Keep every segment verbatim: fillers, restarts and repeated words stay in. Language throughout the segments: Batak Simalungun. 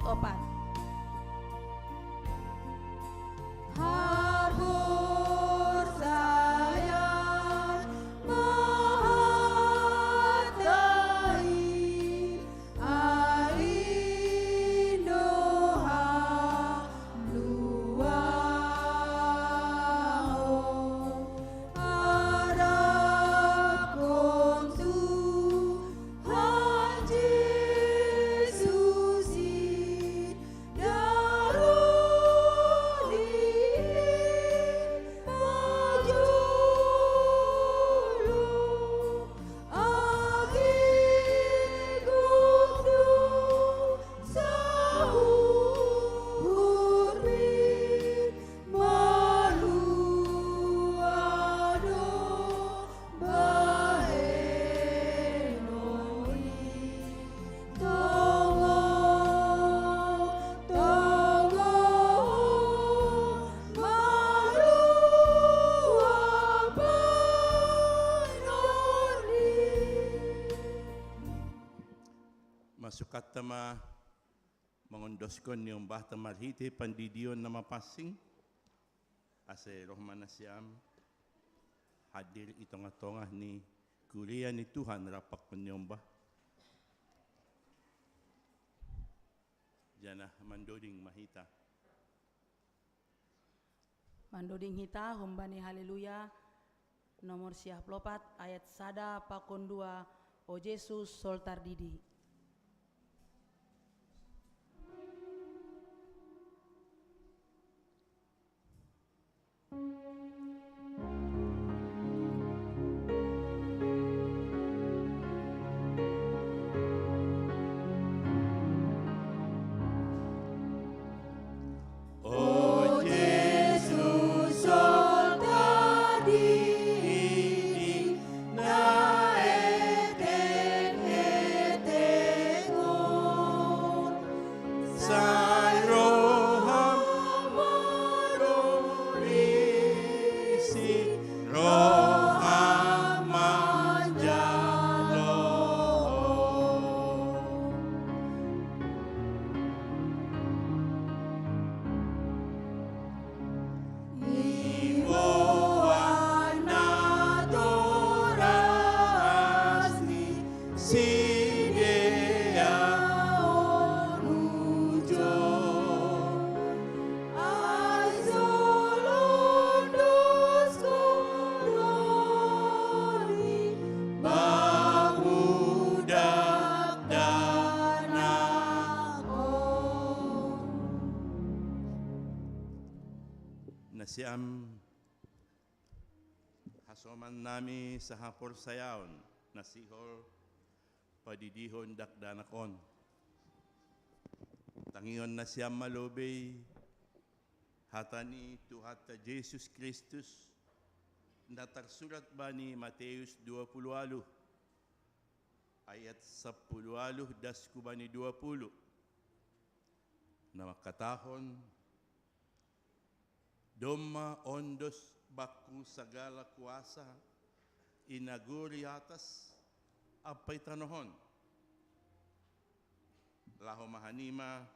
Opat. Haporsayaan mahatai ai Indohan luahon. Arapkon Tuhan Jesusin daroh ni majolo. Agi gumdo sahuhut bin maluah doh bahenonni. Tonggo-tonggo maluah bahenonni. Masukat ta ma mangondoskon ni ombah ta marhitei pandidion na mapansing, ase roh ma nasiam hadir i tongah-tongah ni kuria ni Tuhan rapakkon ni ombah. Janah mandoding ma hita. Mandoding hita humbani Haleluya nomor siah plopat ayat sada pakon dua, O Jesus, Sol Tardidi. O Jesus, Sol Tardidi, na heteng-hetengon, sai roham marisi, roham manjalo. Iboan natoras ni sidea on ujon, ai solondoskon roh ni bamudak danakon. Nasiam hasoman nami sahaporsayaon, na sihol padidihon dakdanak on. Tangihon nasiam ma lobei hata ni Tuhanta Jesus Kristus, na tarsurat bani Mateus dua puluh ualuh, ayat sampulu ualuh das hu bani dua puluh, na mangkatahon: Domma ondos bakku sagala kuasa i nagori atas ampa i tanoh on. Laho ma hanima,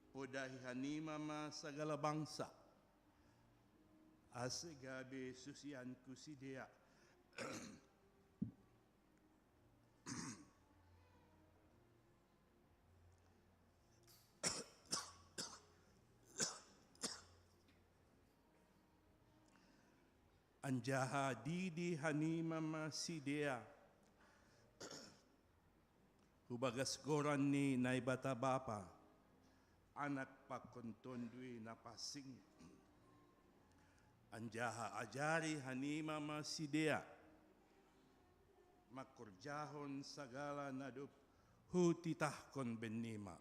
podahi hanima ma sagala bangsa, ase gabe susianku sidea. Anjaha didi hanima ma sidea hu bagas goran ni Naibata Bapa, Anak pakon Tonduy Napansing. Anjaha ajari hanima ma sidea mangkorjahon sagala na dob hutitahkon bennima.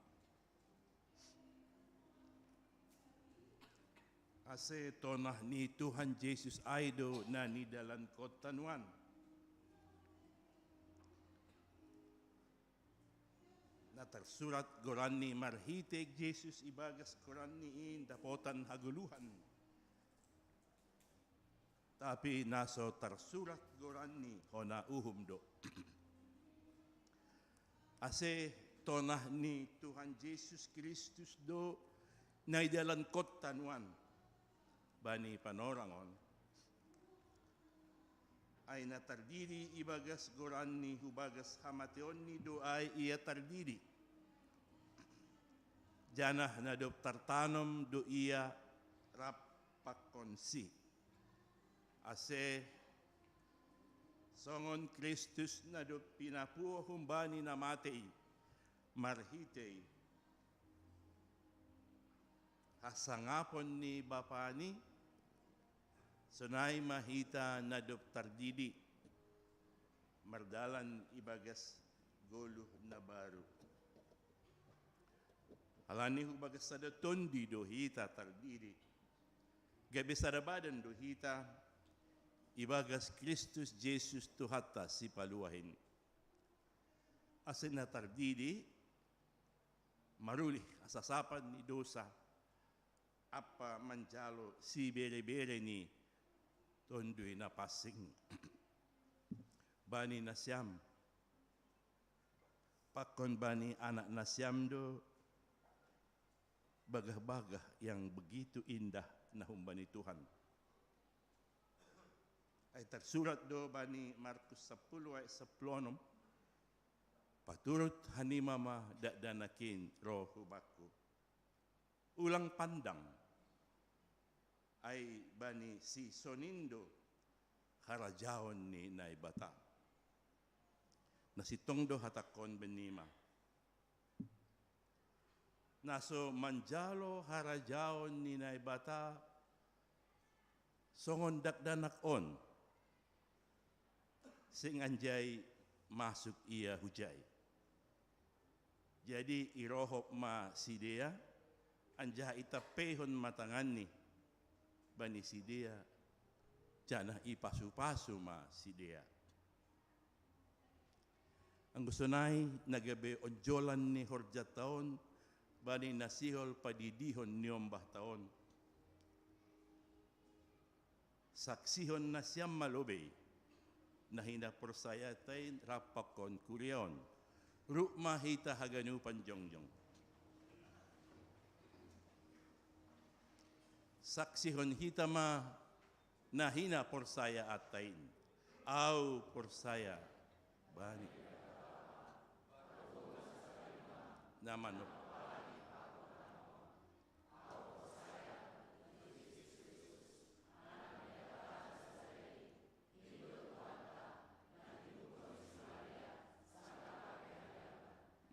Ase tonah ni Tuhan Jesus ai do na nidalankon tanoh an. Na tarsurat goranni marhitei Jesus ibagas goranni i dapotan hagoluhan. Tapi na so tarsurat goranni hona uhum do. Ase Tonah ni Tuhan Jesus Kristus do naidalan kotta nuan bani panorangon, ai na tardidi ibagas goranni hubagas hamateonni do ai ia tardidi, janah na dob tartanom do ia rap pakkonsi. Ase songon Kristus na dob pinapuo humbani na matei marhitei hasangapon ni Bapani, sonai ma hita na dob tardidi mardalan ibagas goluh na baru. Halani hubagas sada tondi do hita tardidi, gabe sada badan do hita ibagas Kristus Jesus Tuhanta Sipaluah in. Ase na tardidi marulih hasasapan ni dosa ampa manjalo siberebere ni Tonduy Napansing bani nasiam, pakon bani anak nasiam do bagah-bagah yang begitu indah na humbani Tuhan. Ai tarsurat do bani Markus sapuluh ayat sapuluh onom: Paturut hanima ma dakdanak in ro hubakku. Ulang pandang, ai bani si sonin do harajaon ni Naibata. Na sintong do hatangkon bennima, na so manjalo harajaon ni Naibata songon dakdanak on, seng anjai masuk ia hujai. Jadi irohop ma sidea, anjaha itampeihon ma tanganni bani sidea, janah ipasu-pasu ma sidea. Anggo sonai na gabe onjolan ni horjanta on bani na sihol padidihon niombahta on, saksihon nasiam ma lobei na hinaporsayaanta in rap pakon kuria on. Rup ma hita haganupan jongjong. Saksihon hita ma na hinaporsayaanta in. Ahu porsaya bani na manop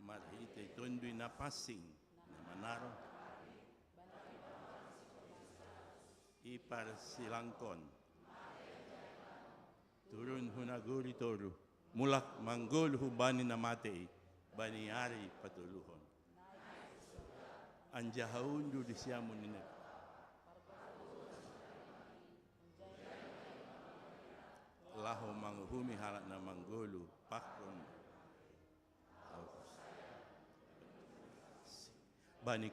marhitei Tonduy Napansing na manaron, iparsilangkon turun hu nagori toruh, mulak manggoluh humbani na matei bani ari patoluhon. Anjaha undur di siamun ni laho manguhumi halak na manggoluh pakon bani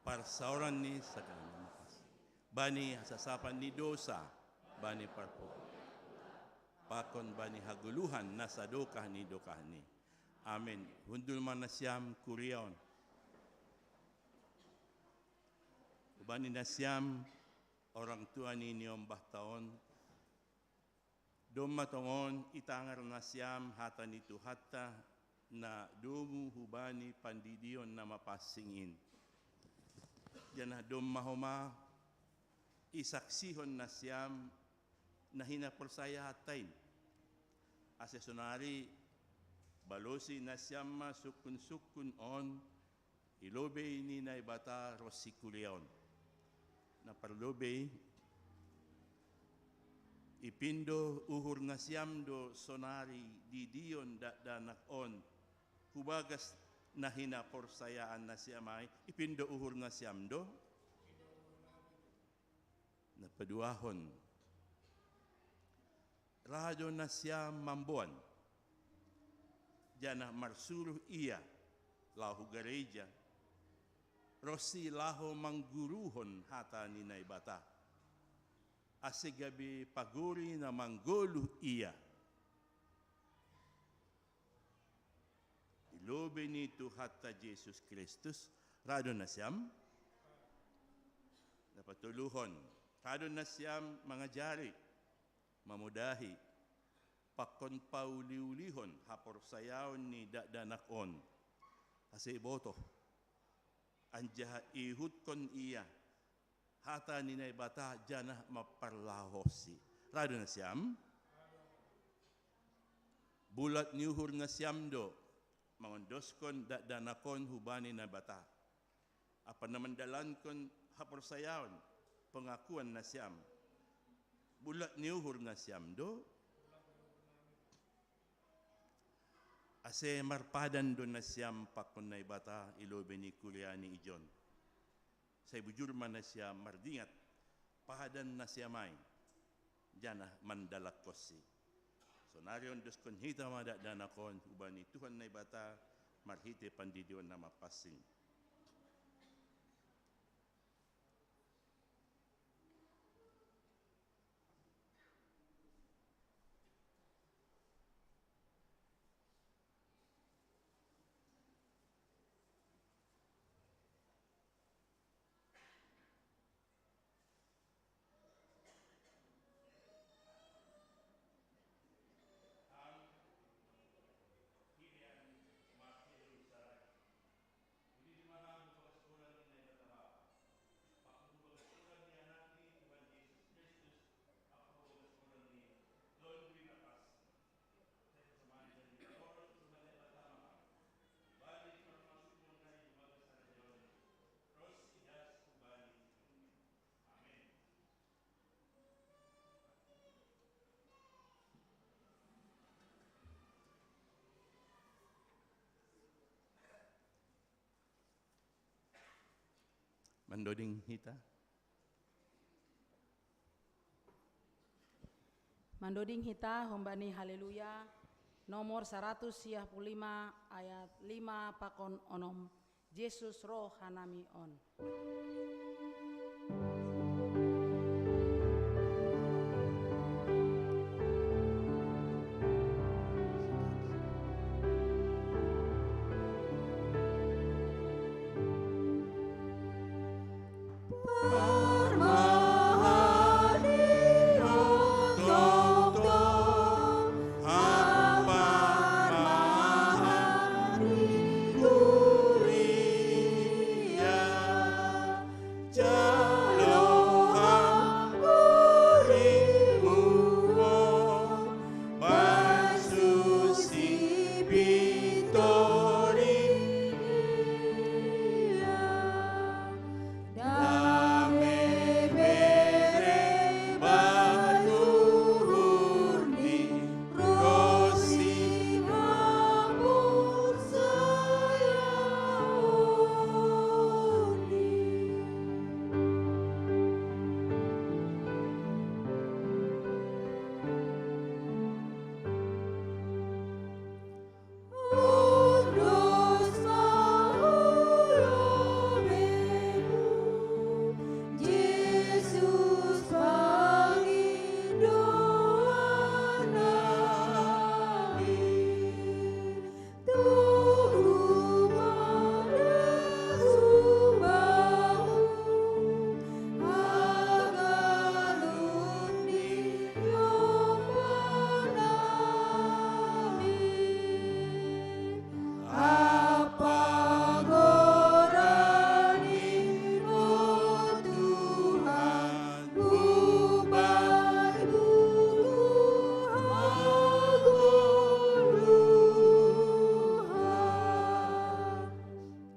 parsaoran ni sagala na mangkasi, bani hasasapan ni dosa, bani parpo pakon bani hagoluhan na sadokah ni dokahni. Amin. Hundul ma nasiam kuria on. Hubani nasiam orang tua ni niombahta on, domma tongon itangar nasiam hata ni Tuhanta na domu hubani pandidion na mapansing in. Janah domma homa isaksihon nasiam na hinaporsayaanta in. Ase sonari balosi nasiam ma sungkun-sungkun on i lobei ni Naibata ronsi kuria on. Na parlobei, ipindo uhur nasiam do sonari didion dakdanak on hubagas na hinaporsayaan nasiam ai, ipindo uhur nasiam do. Na paduahon, ra do nasiam mamboan, janah marsuruh ia laho hu gareja, ronsi laho mangguruhon hata ni Naibata, ase gabe pagori na manggoluh ia. lobi ni Tuhanta Jesus Kristus, radon na siyam? Napatuluhon, radon na siyam mangajari, mamudahi, pakon pauli-ulihon ha porsayaon ni dakdanak on. Asi iboto, anjaha ihutkon iya hata ni Naibata janah mamparlahousi. Radon na siyam? Bulat ni uhur na siyam do, mangondoskon dakdanak on hubani Naibata. Ampa na mandalankon haporsayaon, pangakuan na siyam. Bulat ni uhur na siyam do, asi marpadan do na siyam pakon Naibata i lobi ni kuria ni ijon. Sai bujur ma na siyam mardingat, padan na siyam ai, janah mandalangkonsi. Sonari ondoskon hita ma dakdanak on hubani Tuhan Naibata, marhite pandidion na mapansing. Mandoding hita. Mandoding hita humbani Haleluya nomor saratus siah puluh lima, ayat lima pakon onom. Jesus roh hanami on.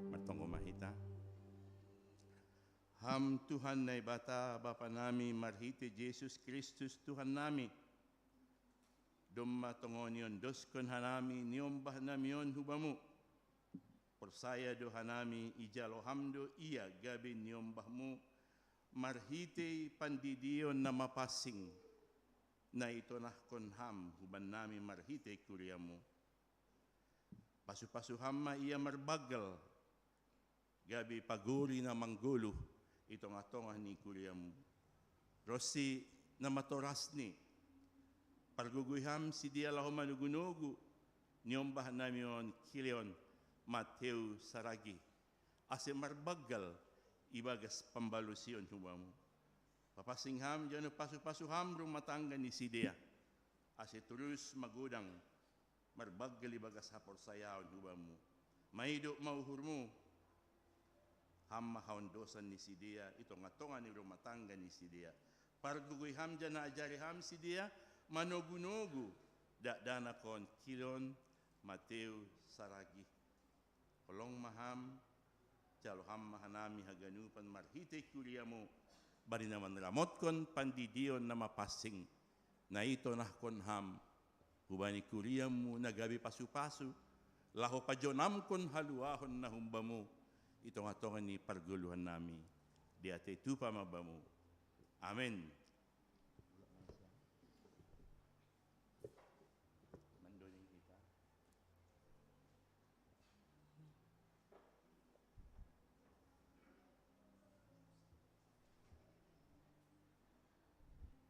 Martonggo ma hita. Ham Tuhan Naibata, Bapa nami, marhite Jesus Kristus Tuhan nami, domma tongon iondoskon hanami niombah nami on hu Bamu. Porsaya do hanami ijalo Ham do Ia gabe niombahMu marhitei pandidion na mapansing, na itonahkon Ham hubannami marhitei kuriaMu. Pasu-pasu Ham ma ia marbanggal, gabe pagori na manggoluh i tongah-tongah ni kuriaMu. Ronsi na matorasni, pargogoi Ham sidea laho manogu-nogu niombah nami on, Kyrios, Mateo Saragi, ase marbaggal ibagas pambalusion hu bamu. Papassing ham jolo pasu-pasu ham rumah tangga ni sidea, ase turus magodang marbaggal ibagas haporsayaon hu bamu. Maido ma uhurmu, ham ma haondosan ni sidea i tonga-tonga ni rumah tangga ni sidea. Pargogoi ham jolo ajari ham sidea manogu-nogu dakdanak on, kiron Mateo Saragi. Holong ma ham, jalo ham ma hanami haganupan marhitei kuriamu, bani na manramotkon pandidion na mapansing, na itonahkon ham hubani kuriamu na gabe pasu-pasu, laho pajonamkon haluahon na humbamu i tonga-tonga ni pargoluhan nami. Di atei tupa ma bamu. Amen. Mandoding hita.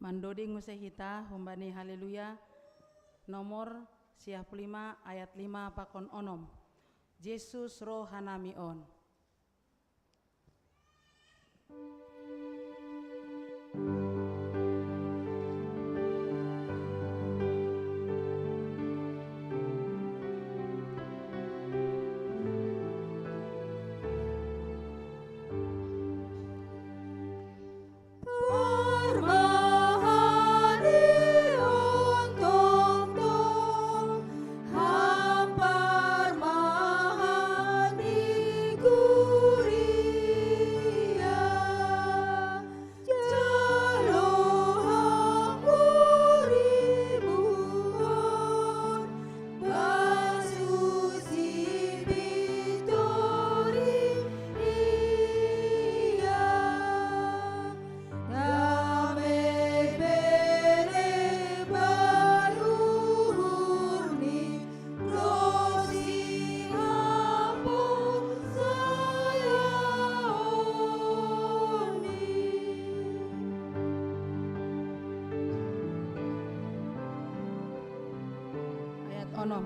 Mandoding muse hita humbani Haleluya nomor siah puluh lima ayat lima pakon onom. Jesus ro hanami on. Ayat onom.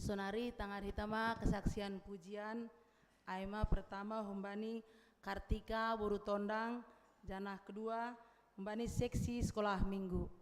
Sonari tangar hita ma kesaksian pujian, ai ma pertama humbani Kartika boru Tondang, janah kedua humbani seksi sekolah minggu.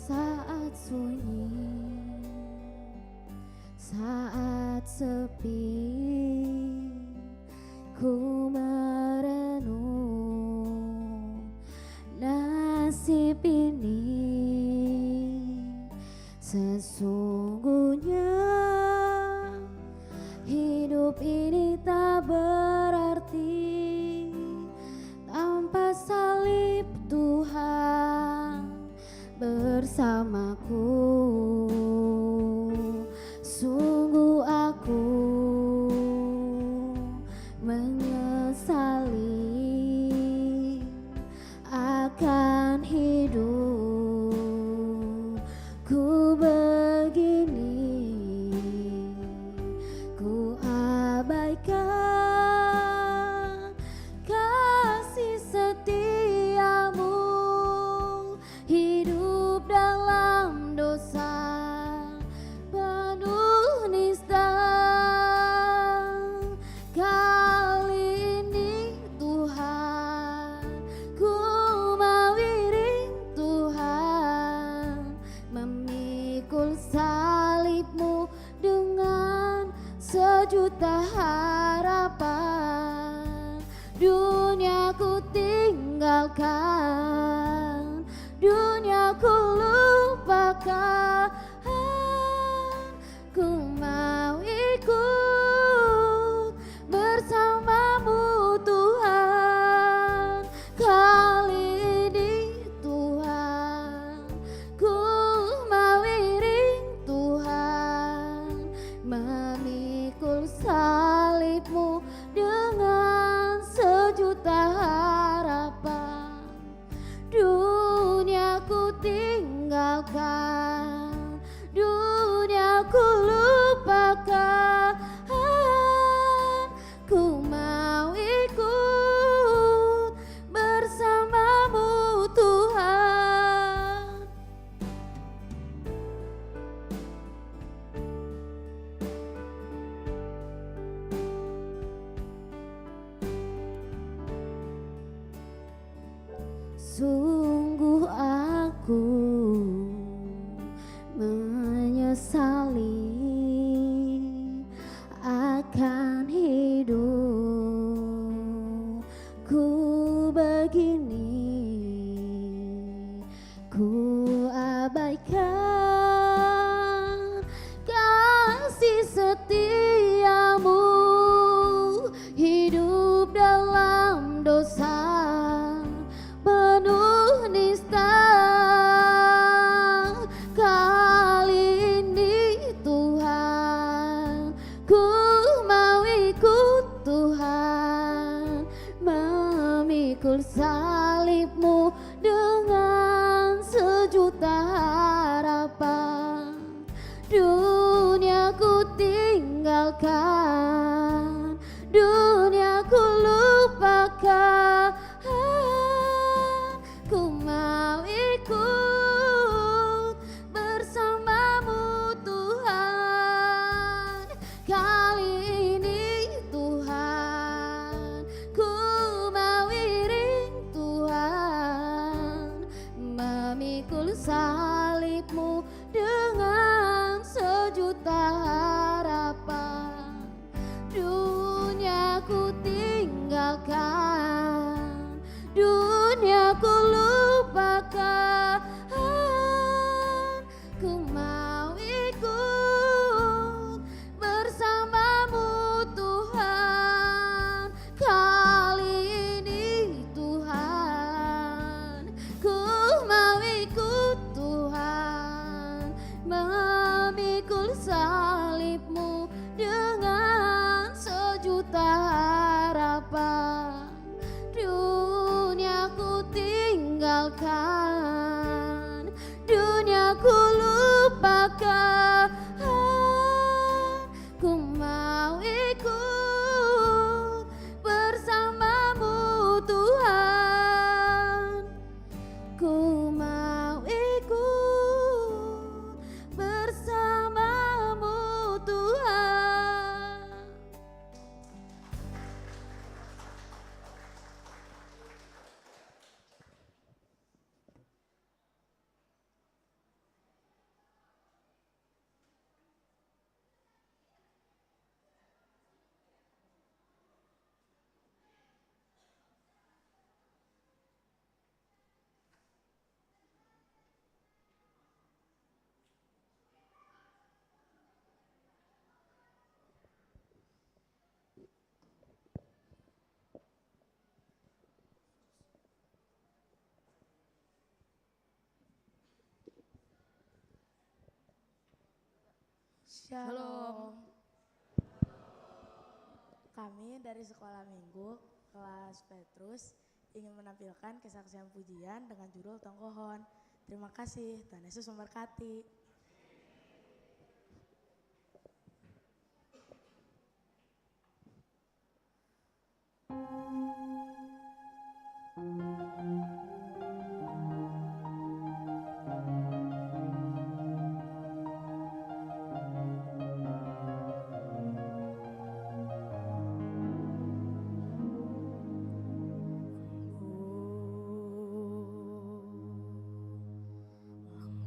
Saat sunyi, saat sepi, ku merenung nasib ini. Sesungguhnya hidup ini tak berarti tanpa salib Tuhan bersamaku. Sungguh aku menyesali akan hidupku begini. Ku abaikan juta harapan. Dunia ku tinggalkan, dunia ku lupakan. Ku mau ikut bersamamu, Tuhan. Kali ini, Tuhan, ku mau iring, Tuhan, memikul salibmu dengan sejuta harapan. Dunia ku tinggalkan, dunia ku lupakan. Ku mau ikut bersamamu, Tuhan. Sungguh aku menyesali akan hidupku begini. Ku abaikan kasih setiamu, hidup dalam dosa penuh nista. Kali ini, Tuhan, ku mau ikut, Tuhan, memikul salibmu dengan sejuta harapan. Dunia ku tinggalkan, dunia ku lupakan. Ku mau ikut bersamamu, Tuhan. Kali ini, Tuhan, ku mau iring, Tuhan, memikul salibmu dengan sejuta harapan. Dunia ku tinggalkan, dunia ku lupakan. Ku mau ikut bersamamu, Tuhan. Kali ini, Tuhan, ku mau ikut, Tuhan, memikul salibmu dengan sejuta harapan. Dunia ku tinggalkan, dunia ku lupakan. Ku mau ikut bersamamu, Tuhan. Ku mau ikut bersamamu, Tuhan. Shalom. Kami dari Sekolah Minggu kelas Petrus ingin menampilkan kesaksian pujian dengan judul Tongkohon. Terima kasih, Tuhan Yesus memberkati.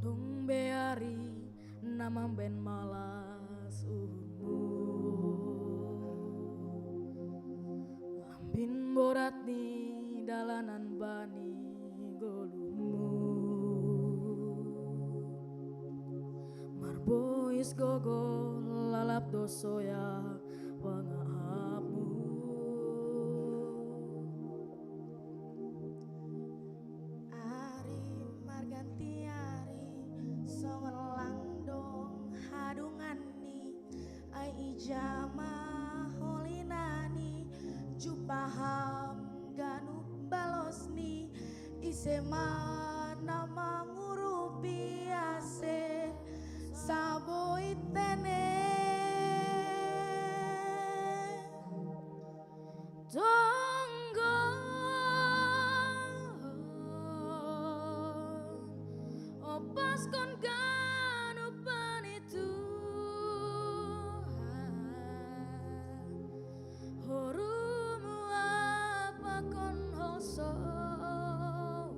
Langdong beari namamben malas uhunmu. Berat ni dalanan bani goluhmu. Marbois gogo lalap do soya pangahapmu. Ari marganti ari songon langdong hadunganni. Ai ija ma holinani, jumpaham ganup balosni, ise ma na mangurupi ase sabo itene. Tonggo opaskon ganupan i Tuhan, horumu apakkon hosomu,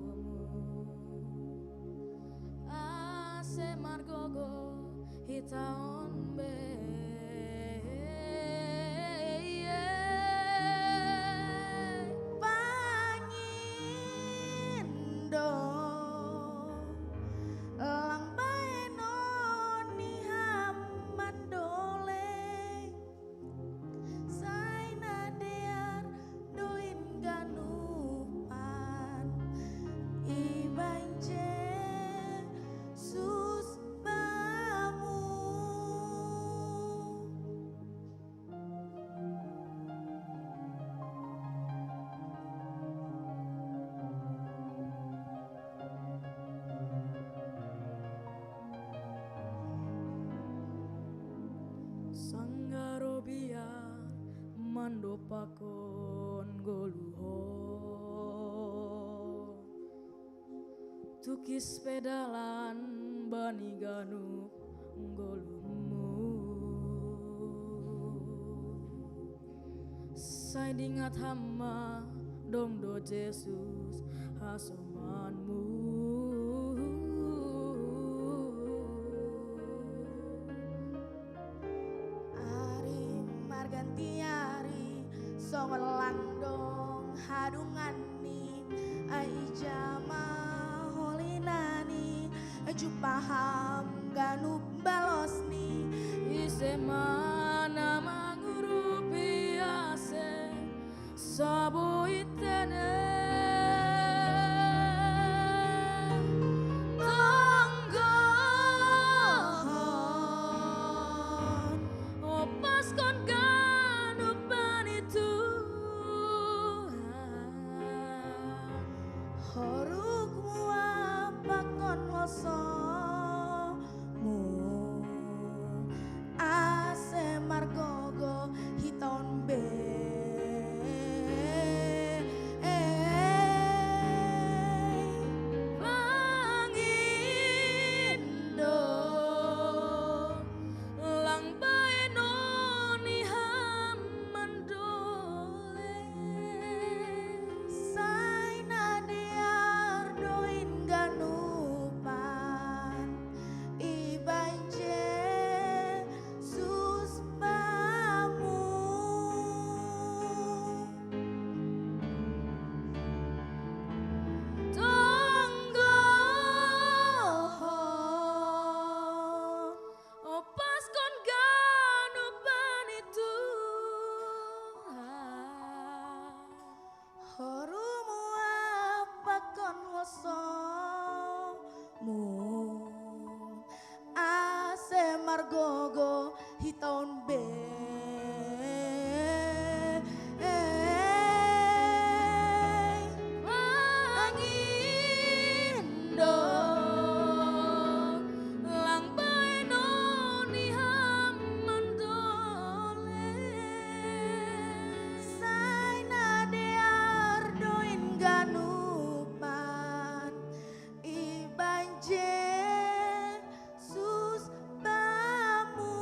ase margogo hita on be. Pangindo lang baenon ni ham mandoleng, sai na dear do in ganupan ibaen Jesus bamu. Sanggah ro biar mandopakkon goluh on, tukis pe dalan bani ganup goluhmu. Sai dingat ham ma dong do Jesus hasomanmu. Ari marganti ari songon langdong hadunganni, ai ija ma holinani, jumpaham ganup balosni, ise ma na mangurupi ase sabo itene. Tonggo on opaskon ganupan i Tuhan, horukmu apakkon hosomu, ase margogo hita on be. Pangindo lang baenon ni ham mandoleng, sai na dear do in ganupan ibaen Jesus bamu. Tonggo on opaskon ganupan i Tuhan, horukmu apakkon hosomu, ase margogo hita on be. Pangindo lang baenon ni ham mandoleng, sai na dear do in ganupan ibaen Jesus bamu.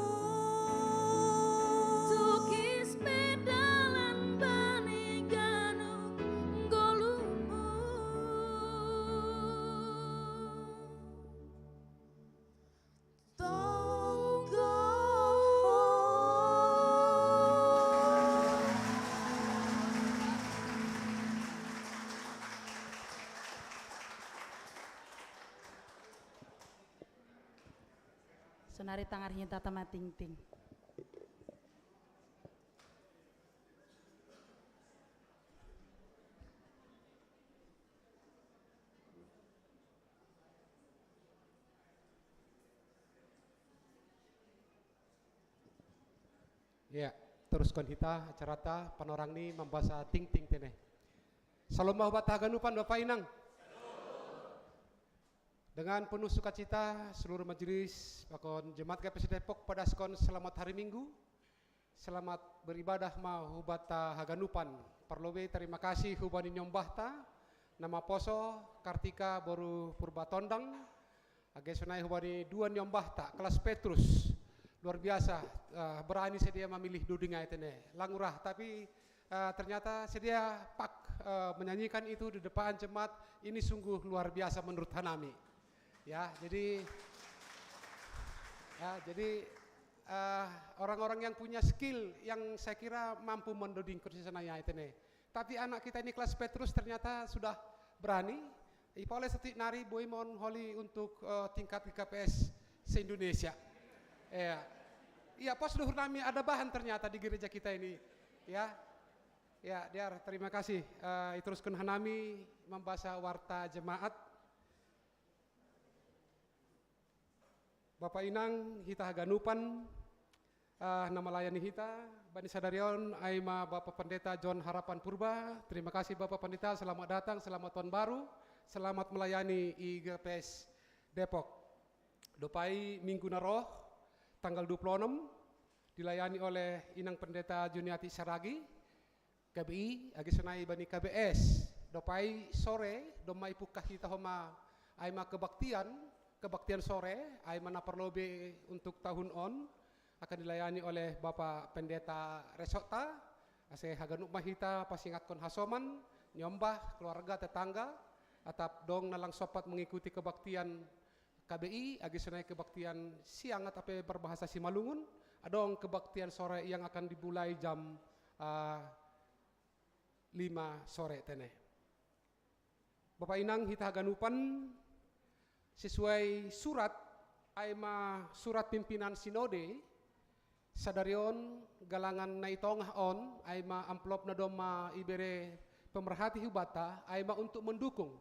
Sonari tangar hita tama tingting. Ya, teruskan hita acarata, panorang ni mambasa tingting tene. Salom bahubata haganupan Bapa Inang. Dengan penuh sukacita seluruh majelis pakon Jemaat G K P S Depok padaskon selamat hari Minggu. Selamat beribadah ma hubata haganupan. Parlobei tarima kasih hubani niombahta na maposo Kartika boru Purba Tondang. Age sonai hubani dua niombahta kelas Petrus. Luar biasa, eh, berani sedia mamilih dudingai tene. Langurah, tapi eh, ternyata sedia pak eh, menyanyikan itu di depan jemaat. Ini sungguh luar biasa menurut hanami. Ya, jadi ya, jadi eh, orang-orang yang punya skill yang saya kira mampu mendoding kursi sana ya itu nih. Tapi anak kita ini kelas Petrus ternyata sudah berani. Ipoleh seti nari boi mon holi untuk eh, tingkat G K P S se-Indonesia. Ya. Iya, pos luhur nami ada bahan ternyata di gereja kita ini. Ya. Ya, Diar, terima kasih. Eh, iteruskan hanami mambasa warta jemaat. Bapa Inang, hita haganupan, eh, na malayani hita, bani sadarion, ai ma Bapa Pendeta John Harapan Purba. Terima kasih Bapa Pendeta, selamat datang, selamat tahun baru, selamat melayani i G P S Depok. Dopai minggu na roh, tanggal dua puluh enam, dilayani oleh Inang Pendeta Juniati Saragi, K B I, age sonai bani K B S. Dopai sore, domma ipukka hita homa, ai ma kebaktian, kebaktian sore, ai ma na parlobei untuk tahun on, akan dilayani oleh Bapak Pendeta Resotta, ase haganup ma hita pasingatkon hasoman, nyombah, keluarga, tetangga, atap dong na lang sopat mengikuti kebaktian K B I, age sonai kebaktian siang atape berbahasa Simalungun, adong kebaktian sore yang akan dimulai jam eh, lima sore tene. Bapa Inang hita haganupan, sesuai surat, ai ma surat pimpinan sinode, sadarion galangan na i tongah on, ai ma amplop na domma ibere pemerhati hubata, ai ma untuk mendukung,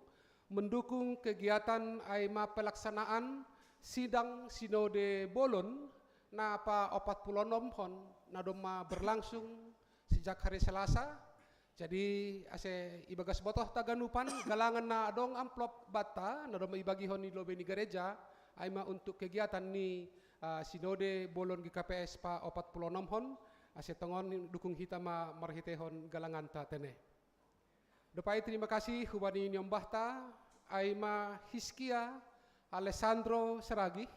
mendukung kegiatan ai ma pelaksanaan sidang sinode bolon na pa opat puluh enam hon na domma berlangsung sejak hari Selasa. Jadi ase ibagas botohta haganupan, galangan na adong amplop banta na domma ibagihon i lobei ni gareja, ai ma untuk kegiatan ni uh, sinode bolon G K P S pa opat puluh enam hon, ase tongon dukung hita ma marhitehon galanganta tene. Dopai terima kasih hubani niombahta, ai ma Hiskia Alessandro Seragih,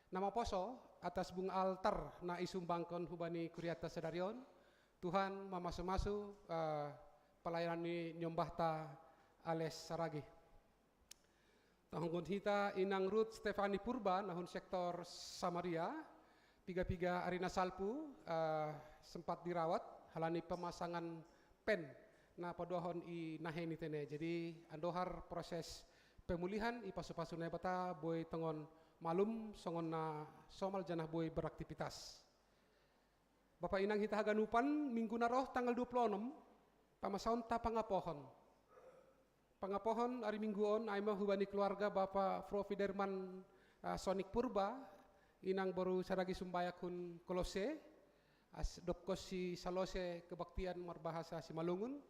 na maposo atas bunga altar na isumbangkon hubani kuriata sadarion. Tuhan mamasu-masu uh, pelayanan ni niombahta Ales Saragih. Tahunggon hita Inang Ruth Stefani Purba, nahun sektor Samaria, piga-piga arina salpu uh, sempat dirawat, halani pemasangan pen na paduahon i naheni tene. Jadi andohar proses pemulihan i pasu-pasu Naibata boi tongon malum songon na somal janah boi beraktivitas. Bapa Inang hita haganupan, minggu na roh tanggal dua puluh enam, pamasaonta pangapohon. Pangapohon ari minggu on ai ma hubani keluarga Bapa Frofiderman uh, Sonik Purba, Inang boru Saragi Sumbayak hun Kolose, as, dob konsi salose kebaktian marbahasa Simalungun,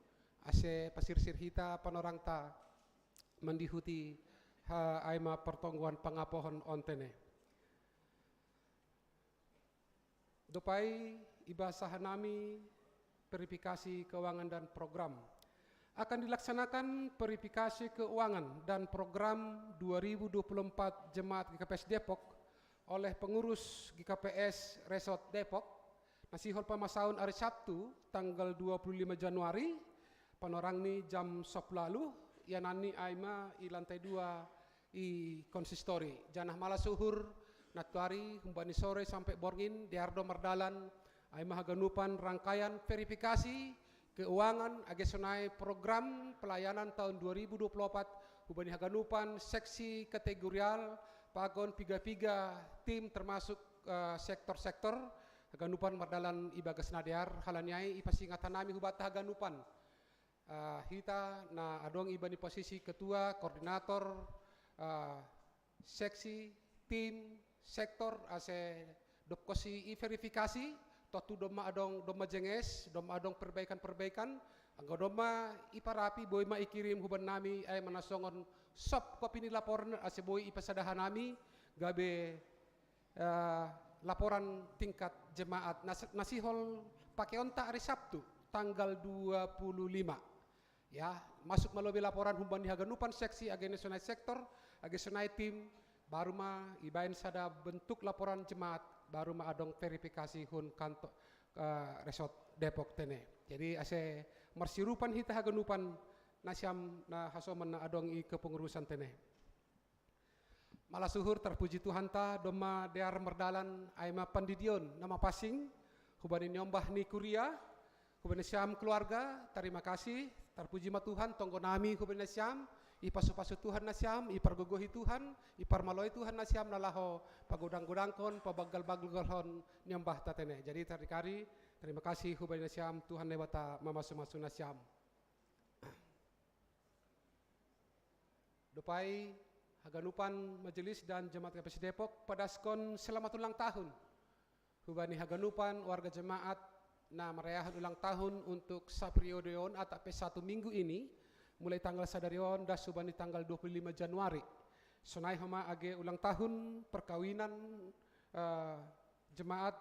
ase pasirsir hita panorangta mandihuti uh, ai ma pertonggoan pangapohon on tene. Dopai ibasa hanami verifikasi keuangan dan program. Akan dilaksanakan verifikasi keuangan dan program dua ribu dua puluh empat Jemaat G K P S Depok oleh pengurus G K P S Resort Depok, na sihol pamasaon ari Sabtu tanggal dua puluh lima Januari, panorang ni jam sepuluh lalu, ia nani ai ma i lantai dua i konsistori. Janah malas uhur, nantuari humbani sore sampe borngin, dear do mardalan, ai ma haganupan rangkaian verifikasi keuangan age sonai program pelayanan tahun dua ribu dua puluh empat hubani haganupan seksi kategorial Pagon piga-piga tim termasuk, eh, sektor-sektor haganupan mardalan ibagas na dear. Halani ai ipasingat hanami hubata haganupan, eh, hita na adong iba ni posisi ketua, koordinator, eh, seksi, tim, sektor, ase dob konsi i verifikasi, tontu domma adong, domma jenges, domma adong perbaikan-perbaikan, anggo domma iparapi boi ma ikirim huban nami ai manasongon soft copy ni laporan ase boi ipasada hanami gabe, eh, laporan tingkat jemaat. Nas-, nasihol pakeonta ari Sabtu tanggal dua puluh lima. Ya, masuk ma lobi laporan humbani haganupan seksi age na sonai sektor, age sonai tim, baru ma ibaen sada bentuk laporan jemaat, baru ma adong verifikasi hun kantor, eh, resort Depok tene. Jadi ase marsirupan hita haganupan nasiam na hasoman na adong i kepengurusan tene. Mala suhur, tarpuji Tuhanta, domma dear mardalan ai ma pandidion na mapansing hubani niombah ni kuria, hubani siam keluarga, tarima kasih, tarpuji ma Tuhan, tonggo nami hubani nasiam, ipasupasu Tuhan nasiam, ipargogohi Tuhan, iparmaloi Tuhan nasiam na laho pagodang-godangkon, pabanggal-banggalhon niombahta tene. Jadi tardikari, tarima kasih hubani nasiam, Tuhan Debata mamasu-masu nasiam. Dob ai haganupan majelis dan jemaat K P S Depok padaskon selamat ulang tahun hubani haganupan warga jemaat na marayahon ulang tahun untuk saperiode on atap pe satu minggu ini, mulai tanggal sadari on das hubani tanggal dua puluh lima Januari. Sonai homa age ulang tahun perkawinan, eh, jemaat.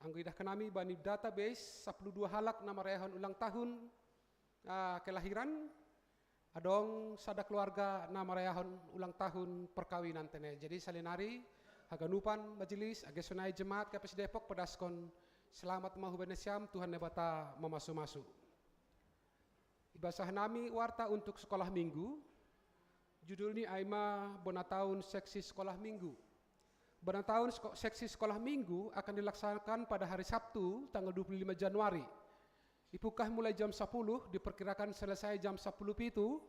Anggo idahkan nami bani database, sapuluh dua halak na marayahon ulang tahun, ah, kelahiran, adong sada keluarga na marayahon ulang tahun perkawinan tene. Jadi salinari haganupan majelis age sonai jemaat K P S Depok padaskon selamat ma hubani nasiam, Tuhan Debata mamasu-masu. Ibasah nami warta untuk sekolah minggu, judul ni ai ma bona taon seksi sekolah minggu. Bona taon seko-, seksi sekolah minggu akan dilaksanakan pada hari Sabtu, tanggal dua puluh lima Januari. Ipungkah mulai jam sapuluh, diperkirakan selesai jam sapuluh pitu.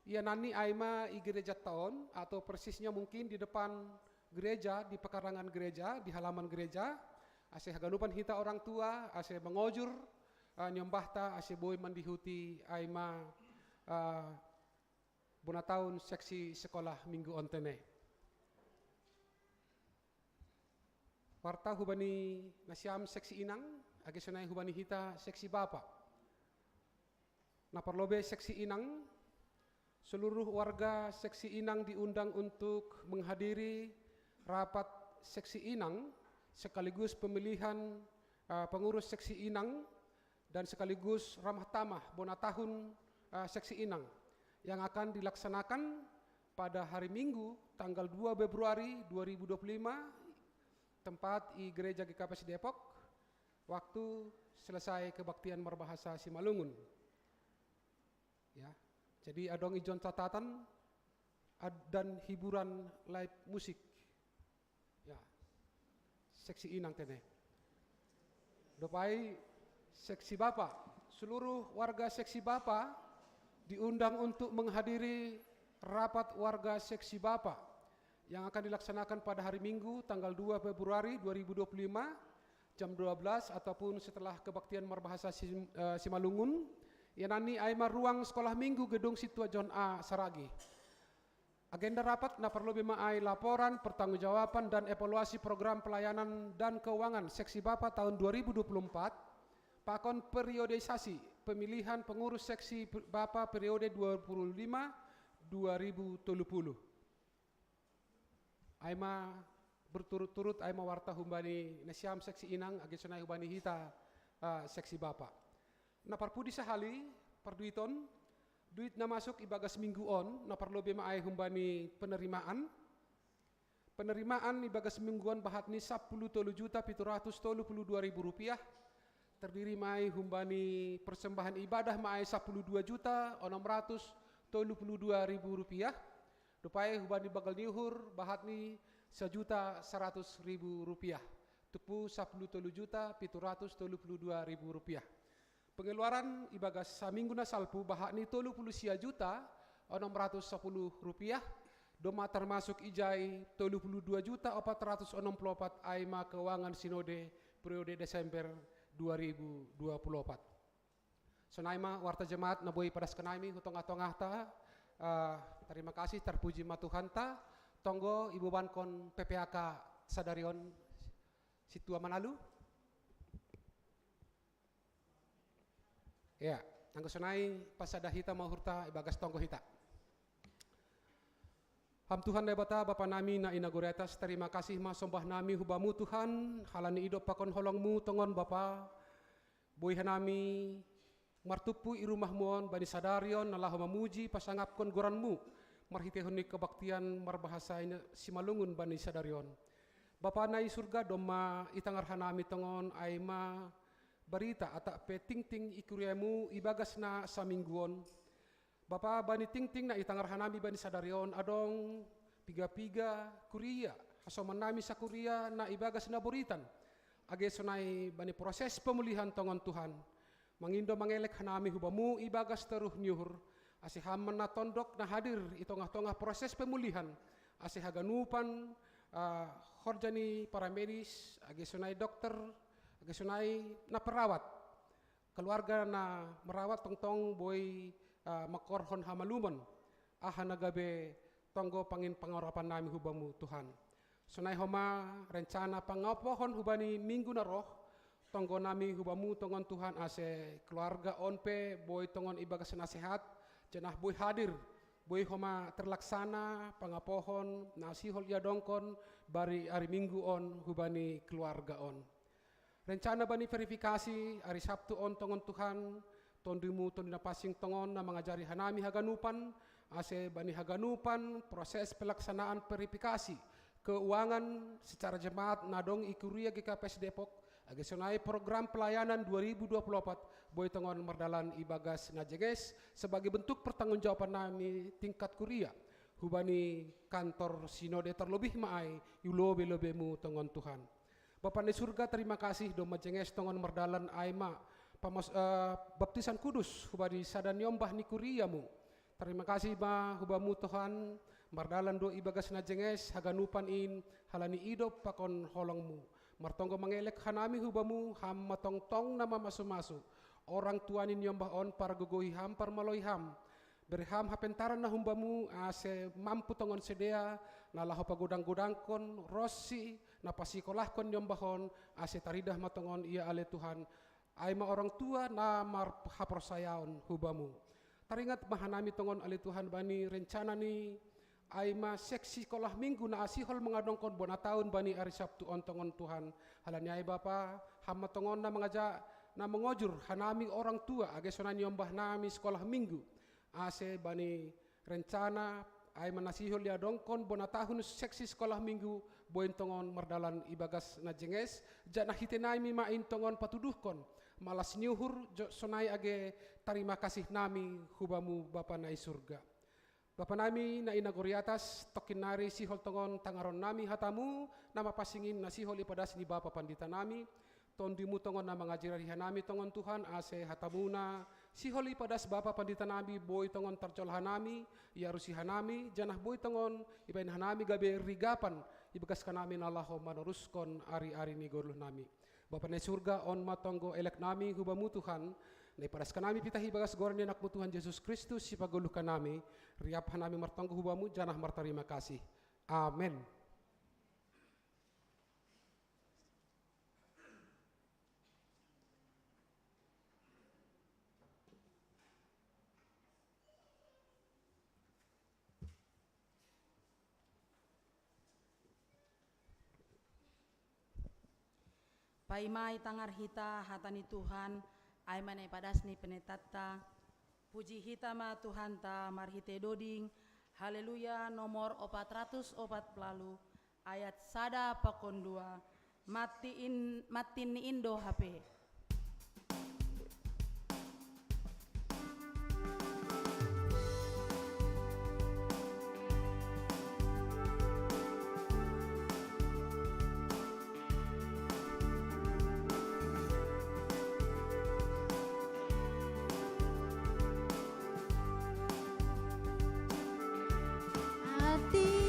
Ia nani ai ma i gereja taon, atau persisnya mungkin di depan gereja, di pekarangan gereja, di halaman gereja. Ase haganupan hita orang tua, ase mangojur, eh, niombahta, ase boi mandihuti ai ma, eh, bona taon seksi sekolah minggu on tene. Warta hubani nasiam seksi inang, age sonai hubani hita seksi bapa. Na parlobei seksi inang, seluruh warga seksi inang diundang untuk menghadiri rapat seksi inang sekaligus pemilihan, eh, pengurus seksi inang dan sekaligus ramah tamah bona tahun, eh, seksi inang yang akan dilaksanakan pada hari Minggu tanggal dua Februari dua ribu dua puluh lima, tempat i Gereja G K P S Depok, waktu selesai kebaktian marbahasa Simalungun. Ya, jadi adong ijon catatan ad-, dan hiburan live musik. Ya, seksi inang tene. Dob ai seksi bapa, seluruh warga seksi bapa diundang untuk menghadiri rapat warga seksi bapa yang akan dilaksanakan pada hari Minggu tanggal dua Februari dua ribu dua puluh lima jam dua belas ataupun setelah kebaktian marbahasa Sim-, eh, Simalungun. Ia nani ai ma ruang sekolah minggu gedung Sintua John A Saragih. Agenda rapat na parlobei ma ai laporan pertanggungjawaban dan evaluasi program pelayanan dan keuangan seksi bapa tahun dua ribu dua puluh empat, pakon periodisasi pemilihan pengurus seksi pe-, bapa periode dua puluh lima dua ribu tolu puluh. Ai ma berturut-turut ai ma warta humbani nasiam seksi inang, age sonai humbani hita, ah, seksi bapa. Na parpudi sahali, parduiton, duit na masuk ibagas minggu on, na parlobei ma ai humbani penerimaan. Penerimaan ibagas minggu on bahat ni sapuluh tolu juta pitu ratus tolu puluh dua ribu rupiah, terdiri ma ai humbani persembahan ibadah ma ai sapuluh dua juta onom ratus tolu puluh dua ribu rupiah, dob ai humbani banggal ni uhur bahat ni sajuta saratus ribu rupiah. Tutu sapuluh tolu juta pitu ratus tolu puluh dua ribu rupiah. Pengeluaran ibagas saminggu na salpu bahat ni tolu puluh sia juta onom ratus sapuluh rupiah, Doma termasuk ijai tolu puluh dua juta opat ratus onom puluh opat ai ma keuangan sinode periode Desember dua ribu dua puluh opat. Sonai ma warta jemaat na boi padaskan nami hu tongah-tongahta. Ah, terima kasih, terpuji ma Tuhanta. Tonggo ibebankon P P H K sadarion, sintua manalu. Ya, anggo sonai pasada hita ma uhurta ibagas tonggo hita. Ham Tuhan Debata, Bapa nami na i nagori atas, terima kasih ma sombah nami hu Bamu Tuhan, halani idop pakon holong-Mu tongon Bapa, boi hanami martumpu i rumah-Mu on bani sadari on na laho mamuji pasangapkon goran-Mu, marhitehon ni kebaktian marbahasa i na simalungun bani sadari on. Bapa na i surga, domma itangar hanami tongon ai ma barita atap pe tingting i kuria-Mu ibagas na saminggu on. Bapa, bani tingting na itangar hanami bani sadari on adong piga-piga kuria, hasoman nami sakuria na ibagas na boritan. Age sonai bani proses pemulihan tongon Tuhan. Mangindo mangelek hanami hu Bamu ibagas toruh ni uhur, ase Ham ma na tondok na hadir i tongah-tongah proses pemulihan, ase haganupan, ah, horja ni paramedis, age sonai dokter, age sonai na perawat. Keluarga na merawat tongtong boi, ah, mangkorhon hamalumon. Aha na gabe tonggo pangin pangorapan nami hu Bamu Tuhan. Sonai homa rencana pangapohon hubani minggu na roh, tonggo nami hu Bamu tongon Tuhan ase keluarga on pe boi tongon ibagas na sehat, janah boi hadir, boi homa terlaksana pangapohon na sihol iadongkon bari ari minggu on hubani keluarga on. Rencana bani verifikasi ari Sabtu on tongon Tuhan, Tondumu Tondu na pansing tongon na mangajari hanami haganupan, ase bani haganupan proses pelaksanaan verifikasi keuangan secara jemaat na dong i kuria G K P S Depok, age sonai program pelayanan dua ribu dua puluh opat, boi tongon mardalan ibagas na jenges sebagai bentuk pertanggungjawaban nami tingkat kuria hubani kantor sinode terlebih ma ai i lobe-lobe-Mu tongon Tuhan. Bapa na i surga, terima kasih domma jenges tongon mardalan ai ma pamos-, eh, baptisan kudus hubani sada niombah ni kuria-Mu. Terima kasih ma hu Bamu Tuhan, mardalan do ibagas na jenges haganupan in halani idop pakon holong-Mu. Martonggo mangelek hanami hu Bamu, Ham ma tongtong na mamasu-masu orang tua ni niombah on, pargogohi Ham, parmaloi Ham. Bere Ham hapentaran na humbamu, ase mampu tongon sidea na laho pagodang-godangkon ronsi na pasikolahkon niombah on, ase taridah ma tongon ia ale Tuhan, ai ma orang tua na marhaporsayaon hu Bamu. Taringat ma hanami tongon ale Tuhan bani rencana ni ai ma seksi sikolah minggu na sihol mangadongkon bona taon bani ari Sabtu on tongon Tuhan. Halani ai Bapa, Ham ma tongon na mangaja, na mangojur hanami orang tua age sonai niombah nami sikolah minggu. Ase bani rencana ai ma na sihol iadongkon bona tahun seksi sikolah minggu, boi tongon mardalan ibagas na jenges, janah hite nami ma in tongon patuduhkon malas ni uhur jo sonai age tarima kasih nami hu Bamu Bapa na i surga. Bapa nami na i nagori atas, tongkin nari sihol tongon tangaron nami hata-Mu na mapansing in na sihol ipadas ni Bapa Pandita nami, Tondumu tongon na mangajari hanami tongon Tuhan, ase hata-Mu na sihol ipadas Bapa Pandita nami, boi tongon tarjolo hanami, iarusi hanami, janah boi tongon ibahen hanami gabe rigapan ibagas hanami na laho manoruskon ari-ari ni goluh nami. Bapa na i surga, on ma tonggo elek nami hu Bamu Tuhan, na ipadas hanami pitah ibagas goran ni Anak-Mu Tuhan Jesus Kristus sipagoluh hanami, riap hanami martonggo hu Bamu janah martarima kasih. Amen. Paima itangar hita hata ni Tuhan, ai ma na ipadas ni pendetatta, puji hita ma Tuhanta marhite doding. Haleluya, nomor opat ratus opat puluh, ayat sada pakon dua. Mati in, matin ni indo hape. Ati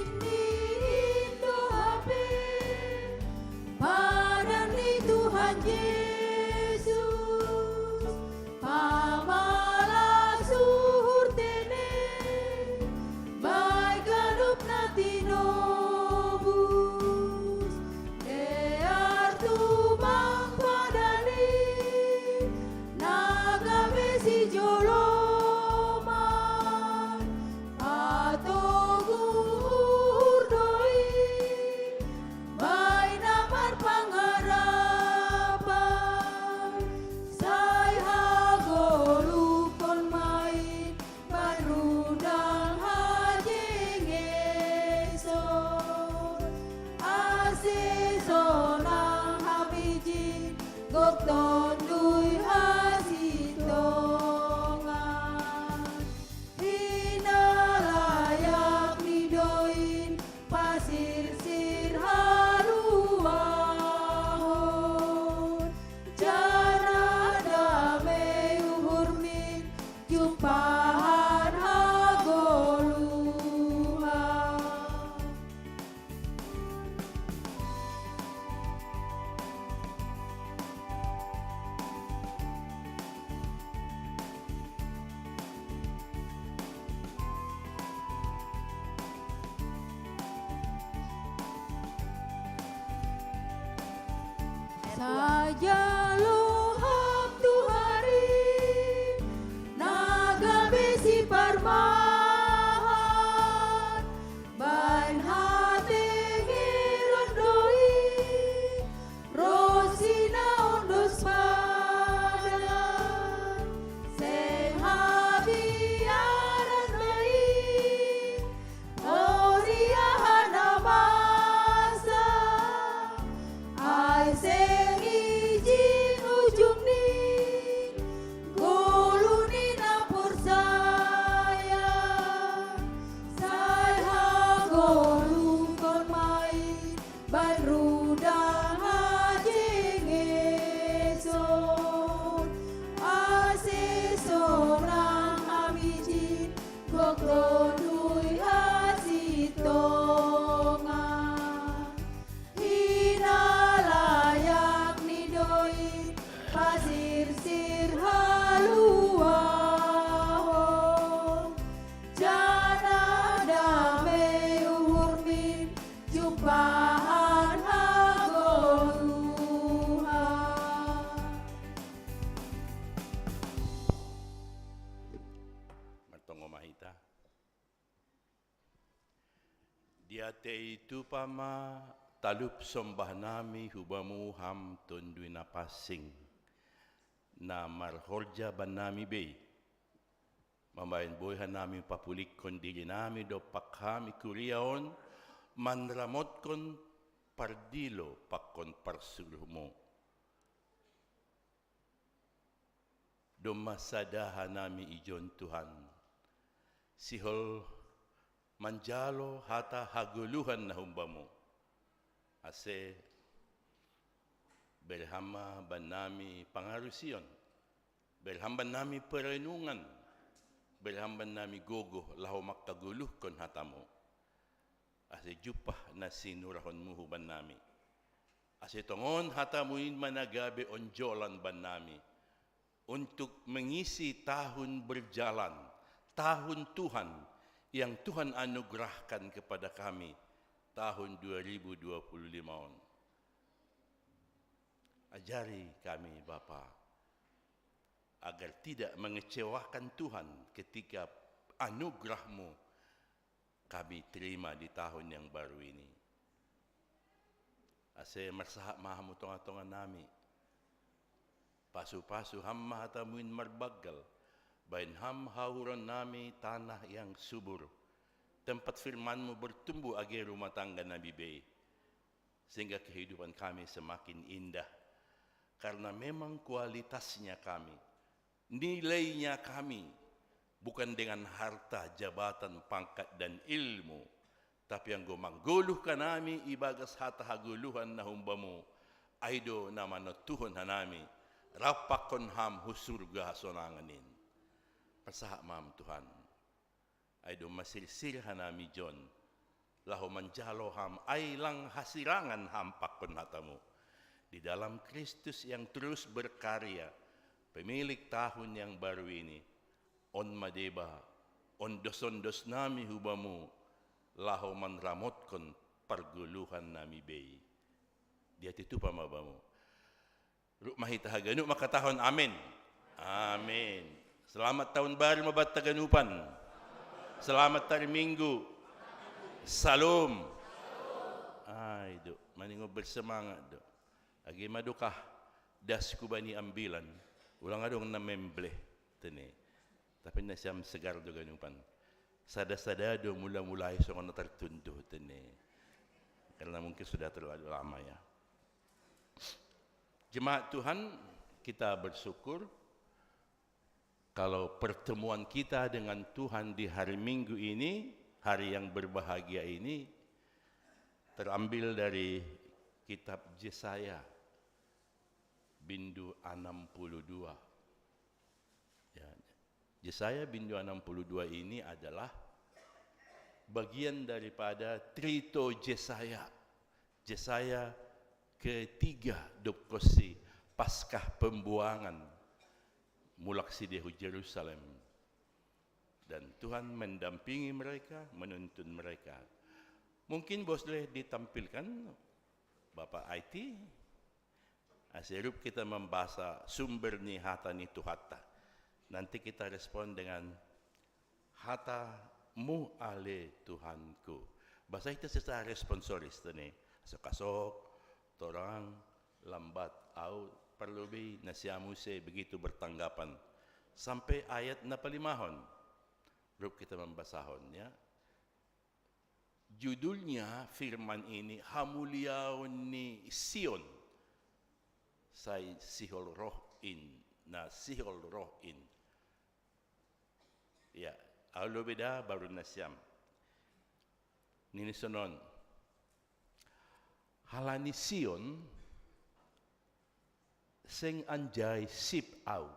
Jalo hap tu hari, na gabe si parmahan, baen hate ngeron doi, ro si na ondos padan, seng habiaran mai, Oria hana masa, ai seng ijin ujung ni, golu ni na porsaya, sai hagoluhkon mai, baen rudang hajengeson, ai seng sonang hami ijin, gok ro tui hasitongan. Hinalayak ni doi, pasirsir haluahon. Jana dame uhurmin, jumpahan hagoluhan. Martongo ma hita. Diatei Tuhan ma talup sombah nami hu Bamu, Ham Tonduy Napansing, na marhorja bannami bei, mambahen boi hanami papulikkon dirinami dompak Ham i kuria on, manramotkon pardilo pakon parsuruhMu. Domma sada hanami ijon, Tuhan, sihol manjalo hata hagoluhan na humbamu, ase bere Ham ma bannami pangarusion, bere Ham bannami perenungan, bere Ham bannami gogoh laho mangkagoluhkon hatamu, ase jumpah na sinurahonmu hubannami. Ase tongon hatamu in ma na gabe onjolan bannami untuk mengisi tahun berjalan, tahun Tuhan yang Tuhan anugerahkan kepada kami tahun dua ribu dua puluh lima on. Ajari kami, Bapa, agar tidak mengecewakan Tuhan ketika anugerahmu kami terima di tahun yang baru ini. Ase marsahat ma Ham hu tongatonganami. Pasupasu Ham ma hatamu in marbanggal, baen Ham hahuronnami tanah yang subur, tempat firmanmu bertumbuh age rumah tangga nami bei, sehingga kehidupan kami semakin indah. Karena memang kualitasnya kami, nilainya kami, bukan dengan harta, jabatan, pangkat, dan ilmu, tapi anggo manggoluh hanami ibagas hata hagoluhan na humbamu, ai do na manontuhon hanami rap pakon Ham hu surga hasonangan in. Marsahat ma Ham, Tuhan. Ai domma sirsir hanami ijon, laho manjalo Ham, ai lang hasirangan Ham pakon hatamu. Di dalam Kristus yang terus berkarya, pemilik tahun yang baru ini, on ma deba ondosondos nami hu Bamu, laho manramotkon pargoluhan nami bei. Diatei Tuhan ma Bamu. Ruk ma hita haganup mangkatahon amin. Amin. Selamat tahun baru ma banta haganupan. Selamat hari Minggu. Salom. Ai do, maningon bersemangat do. Age ma dokah das hubani ambilan, ulang adong na membleh, tene. Tapi nasiam segar do haganupan. Sada-sada do mula-mulai songon na tartunduh, tene. Karena mungkin sudah terlalu lama, ya. Jemaat Tuhan, kita bersyukur kalau pertemuan kita dengan Tuhan di hari Minggu ini, hari yang berbahagia ini, terambil dari kitab Yesaya, bindu enam puluh dua. Ya, Yesaya bindu enam puluh dua ini adalah bagian daripada Trito Yesaya. Yesaya ketiga dob konsi Paskah pembuangan, mulak sidea hu Jerusalem. Dan Tuhan mendampingi mereka, menuntun mereka. Mungkin boleh ditampilkan, Bapak I T. Asirup kita mambasa sumber ni hata ni Tuhanta. Nanti kita respon dengan hata-Mu ale Tuhanku. Basa ita secara responsoris tadi. Sokasok, torang, lambat, au, parlobi na siam use begitu bertanggapan. Sampai ayat na palimahon. Rup kita mambasahon, ya. Judulnya firman ini, Hamuliaon ni Sion. Sai sihol roh in, na sihol roh in. Ya, au lobi da baru na siam. Nini sonon. Halani Sion, seng anjai sip au.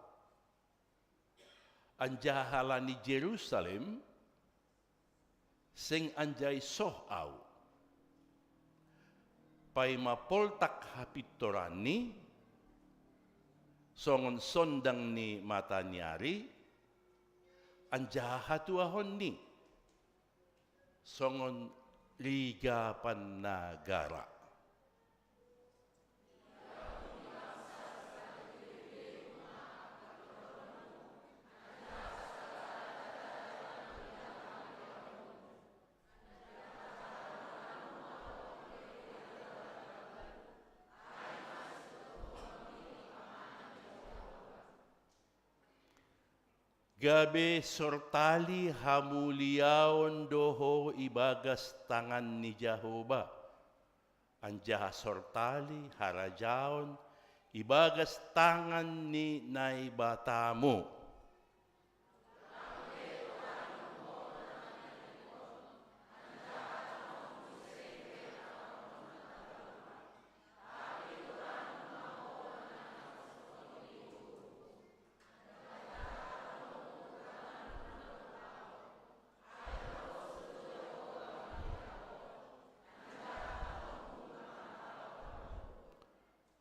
Anjaha halani Jerusalem, seng anjai soh au. Paima poltak hapintoran ni, songon sondang ni mataniari, anjaha hatuaon ni, songon rigapan na gara. Gabe sortali hamuliaon do ho ibagas tangan ni Jahowa, anjaha sortali harajaon ibagas tangan ni Naibatamu.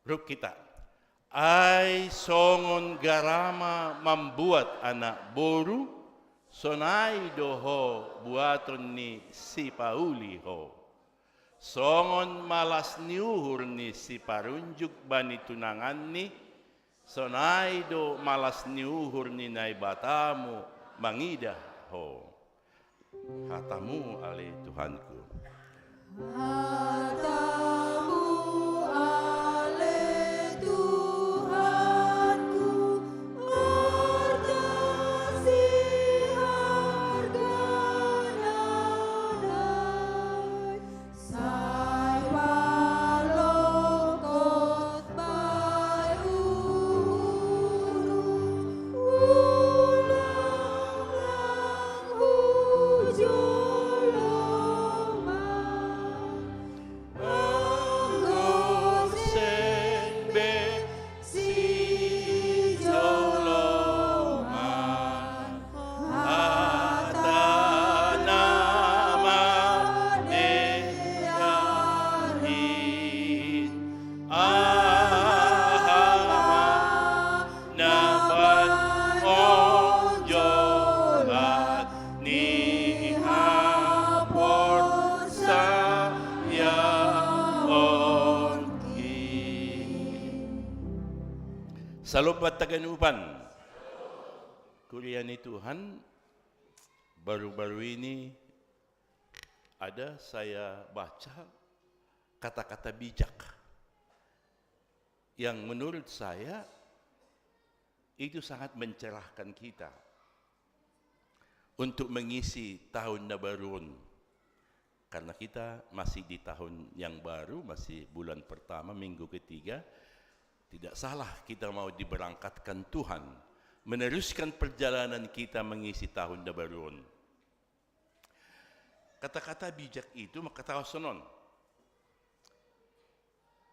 Rup kita. Ai songon garama mambuat anak boru, sonai do ho buaton ni sipauli ho. Songon malas ni uhur ni siparunjuk bani tunanganni, sonai do malas ni uhur ni Naibatamu mangidah ho. Hatamu ale Tuhanku. Hatamu ale Tuhanku, arta sihargana nai. Sai palongkot bai uhurhu, ulang lang hu jolo ma. Anggo seng be sijoloman, hata na madear in, aha ma na pangonjolan ni haporsayaonki. Salompat taganupan. Kuria ni Tuhan, baru-baru ini ada saya baca kata-kata bijak yang menurut saya itu sangat mencerahkan kita untuk mengisi tahun na baru on. Karena kita masih di tahun yang baru, masih bulan pertama, minggu ketiga, tidak salah kita mau diberangkatkan Tuhan, meneruskan perjalanan kita mengisi tahun na baru on. Kata-kata bijak itu mangkatahon sonon.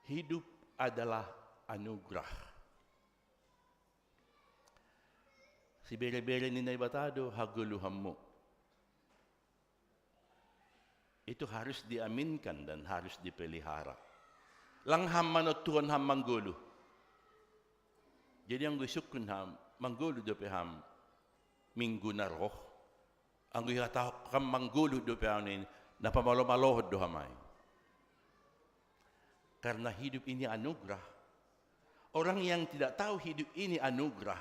Hidup adalah anugerah. Sibere-bere ni Naibata do hagoluhanmu. Itu harus diaminkan dan harus dipelihara. Lang ham manontuhon ham manggoluh. Jadi anggo isungkun ham, manggoluh dope ham minggu na roh. Anggo ihatahon ham manggoluh dope ahu, na pamalo-malohon do ham ai. Karena hidup ini anugerah. Orang yang tidak tahu hidup ini anugerah,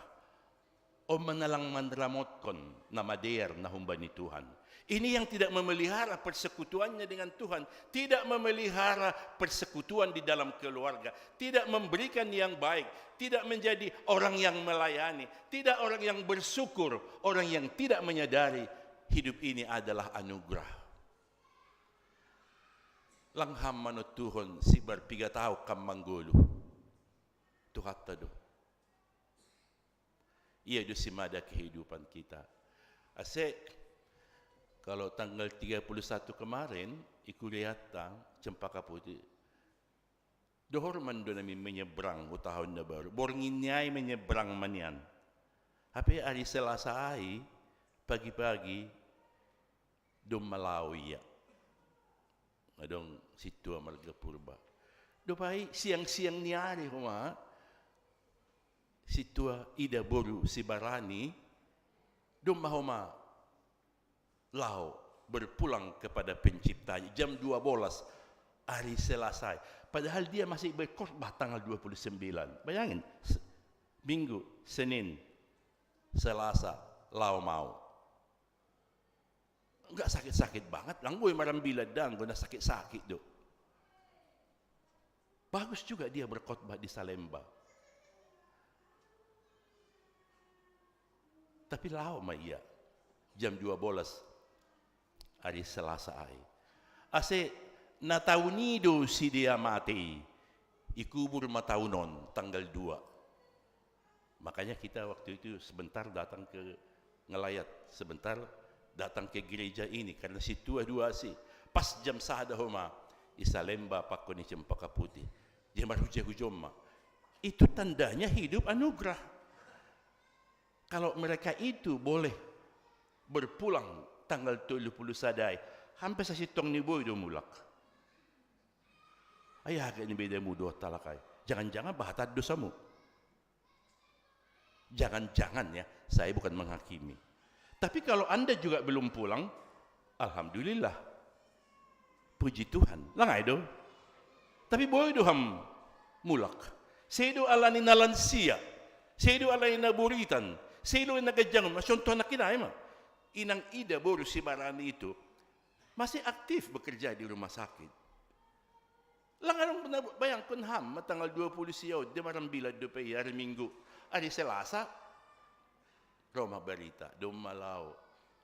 o manalang manramotkon na madear na humba ni Tuhan. Ini yang tidak memelihara persekutuannya dengan Tuhan, tidak memelihara persekutuan di dalam keluarga, tidak memberikan yang baik, tidak menjadi orang yang melayani, tidak orang yang bersyukur, orang yang tidak menyadari hidup ini adalah anugerah. Langham manottuhon sibar pigatao kam manggolu. Tuhatta do. Ia do simada kehidupan kita. Ase, kalau tanggal tiga puluh satu kemarin, ikuriatta, Cempaka Putih. Dohor man do nami menyeberang o tahun na baru. Borngin ni ai menyeberang manian. Hape ari Selasa ai, pagi-pagi, do malao ia. Adong sintua marga Purba. Dopai siang-siang ni ari homa, sintua ida boru si Barani, do ma homa lao berpulang kepada penciptanya. Jam dua belas, ari Selasa. Padahal dia masih berkhotbah tanggal dua puluh sembilan. Bayangin, se-, Minggu, Senin, Selasa, lao mau. Nggak sakit-sakit banget, lang gue marambilad dang, gue na sakit-sakit do. Bagus juga dia berkhotbah di Salemba. Tapi lao ma ia, jam dua belas, ari Selasa ai. Ase, na taun i do si dia matei, ikubur ma taun on, tanggal dua. Makanya kita waktu itu sebentar datang ke Ngelayat, sebentar datang ke gereja ini, karena sintua dua si. Pas jam sada homa, i Salemba pakko ni Cempaka Putih. Dia marhuja-huja ma. Itu tandanya hidup anugerah. Kalau mereka itu boleh berpulang tanggal tolu puluh sada ai, hampir sasintong ni boi do mulak. Ai, aga ni bedamu dohot halak ai. Jangan-jangan bahat dosamu. Jangan-jangan ya, saya bukan menghakimi. Tapi kalau Anda juga belum pulang, alhamdulillah. Puji Tuhan. Lang ai do. Tapi boi do ham mulak. Sai do ala ni na lansia. Sai do ala ni na boritan. Sai do na ganjang. Contoh anak ina, emang. Inang Ida boru si Barani itu masih aktif bekerja di rumah sakit. Lang adong na bayangkon ham, ma tanggal dua puluh sia on, dia marambilad dope i ari Minggu. Ari Selasa, ro ma barita, do malao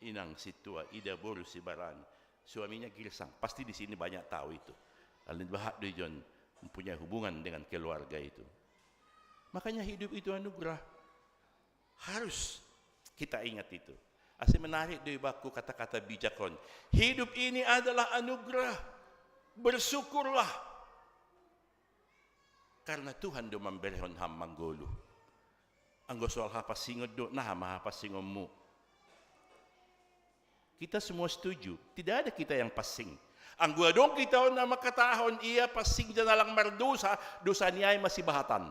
inang sintua Ida boru si Barani. Suaminya Girsang, pasti di sini banyak tahu itu. Alin bahat do ijon mempunyai hubungan dengan keluarga itu. Makanya hidup itu anugerah. Harus kita ingat itu. Ase menarik do i bakku kata-kata bijak on. Hidup ini adalah anugerah. Bersyukurlah. Karena Tuhan do mamberehon ham manggolu. Anggo soal hapansingon do, naha ma hapansingonmu. Kita semua setuju, tidak ada kita yang pansing. Anggo adong kita on na mangkatahon ia pansing jala lang mardosa, dosa ni ai masibahatan.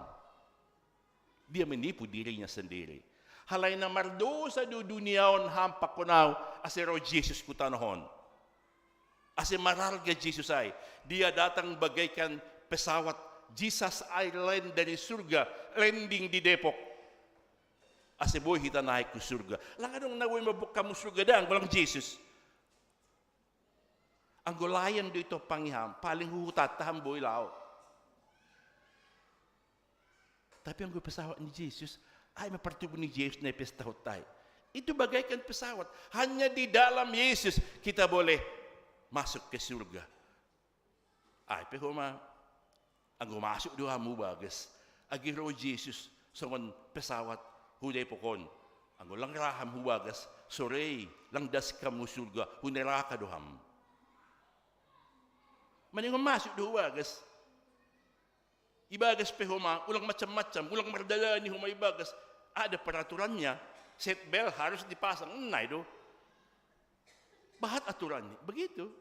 Dia menipu dirinya sendiri. Halai na mardosa do dunia on ham pakon au, ase ro Jesus ku tanoh on. Ase mararga Jesus ai, dia datang bagaikan pesawat Jesus Airline dari surga, landing di Depok. Ase boi hita naek ku surga. Lang adong na boi mambokkamu surga dang, golang Jesus. Anggo layan do i tompang i ham, paling huhutanta ham boi lao. Tapi anggo pesawat ni Jesus, ai ma partubu ni Jesus na ipestahonta i. Itu bagaikan pesawat. Hanya di dalam Yesus kita boleh masuk ke surga. Ai pe homa, anggo masuk do ham hu bagas, age ro Jesus songon pesawat hu Depok on. Anggo lang ra ham hu bagas, sore i lang das kam hu surga, hu neraka do ham. Maningon masuk do hu bagas. Ibagas pe homa, ulang macam-macam, ulang mardalani homa ibagas. Ada peraturannya, seat belt harus dipasang, nai do. Bahat aturan ni, begitu.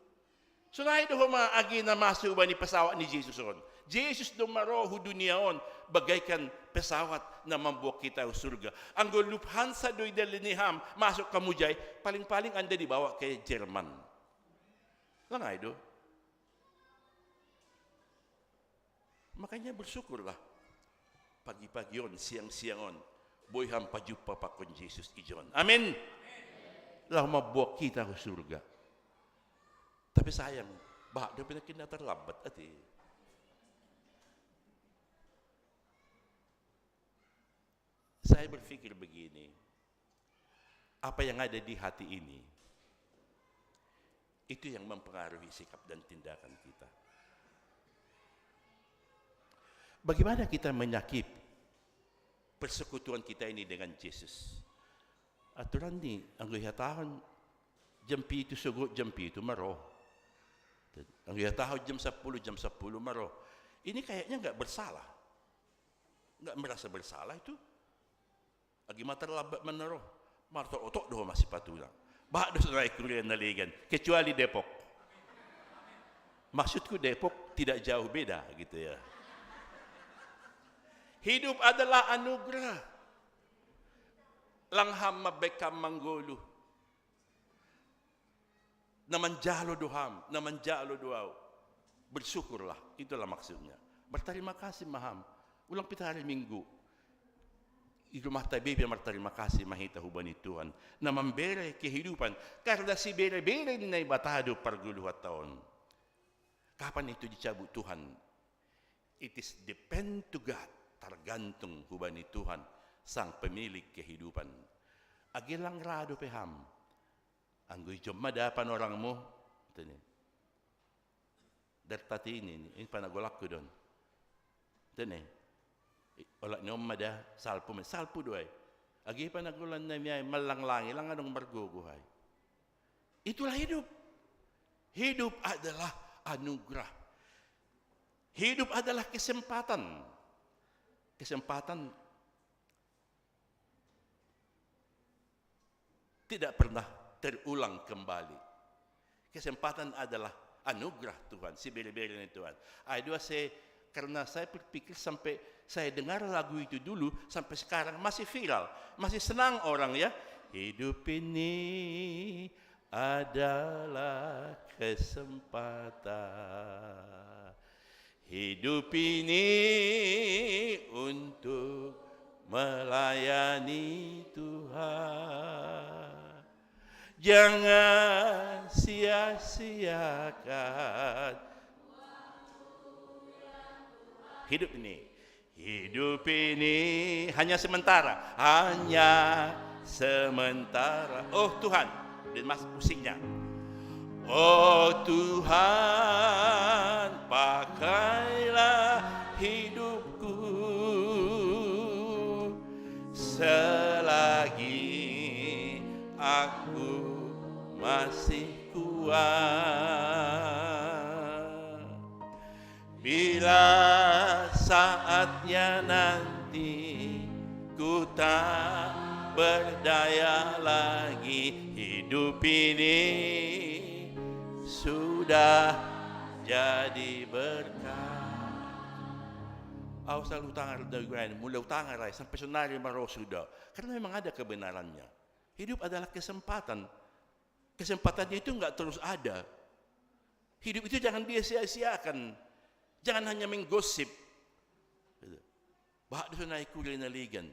Sonai do homa age na masuk bani pesawat ni Jesus on. Jesus do ma ro hu dunia on bagaikan pesawat na mamboan hita hu surga. Anggo Lufthansa do idalani ham, masuk kam hu jai, paling-paling Anda dibawa ke Jerman. Lang ai do. Makanya bersyukurlah. Pagi-pagi on, siang-siang on, boy ham pajumpa pa kon Jesus ijon. Amin. Laho mamboan hita hu surga. Tapi sayang, bahat do pe na kinatarlambat, ati. Saya berpikir begini, apa yang ada di hati ini, itu yang mempengaruhi sikap dan tindakan kita. Bagaimana kita menyakip persekutuan kita ini dengan Jesus? Aturan ni, anggo ihatahon jam pitu sogot, jam pitu maro. Anggo ihatahon jam sepuluh, jam sepuluh maro. Ini kayaknya nggak bersalah. Nggak merasa bersalah itu. Agi matarlambat manaro, martotok do ho ma sipatuna. Bahat do sonai huria na legan, kecuali Depok. Maksudku Depok tidak jauh beda gitu ya. Hidup adalah anugerah. Lang ham mambahen ham manggoluh. Na manjalo do ham, na manjalo do ahu. Bersyukurlah, itulah maksudnya. Berterima kasih ma ham. Ulang pita hari Minggu. I rumah ta be pe marterima kasih ma hita hubani Tuhan. Na mambere kehidupan, karna sibere-bere ni Naibata do pargoluhanta on. Kapan itu dicabut Tuhan? It is depend to God. Tergantung hubani Tuhan, sang pemilik kehidupan. Age lang ra dope ham. Anggo ijon ma da panorangmu, tene. Dartati ini, ini panagolakku don. Tene. Olat ni on ma da, salpu ma, salpu do ai. Age panagolannami ai, mallanglangi, lang adong margogo ai. Itulah hidup. Hidup adalah anugerah. Hidup adalah kesempatan. Kesempatan tidak pernah terulang kembali. Kesempatan adalah anugerah Tuhan, sibere-bere ni Tuhan. Ai dua saya, karena saya berpikir sampai saya dengar lagu itu dulu, sampai sekarang masih viral, masih senang orang ya. Hidup ini adalah kesempatan. Hidup ini untuk melayani Tuhan. Jangan sia-siakan hidup ini. Hidup ini hanya sementara, hanya sementara. Oh Tuhan, dan mas pusingnya. Oh Tuhan, pakailah hidupku selagi aku masih kuat. Bila saatnya nanti ku tak berdaya lagi, hidup ini sudah jadi berkat. Ahu selalu tangar dagu, mulai tangar ai, sampai sonari maro sudah. Karena memang ada kebenarannya. Hidup adalah kesempatan. Kesempatannya itu nggak terus ada. Hidup itu jangan dia sia-siakan. Jangan hanya menggosip. Gitu. Bahat do sonai huria na legan.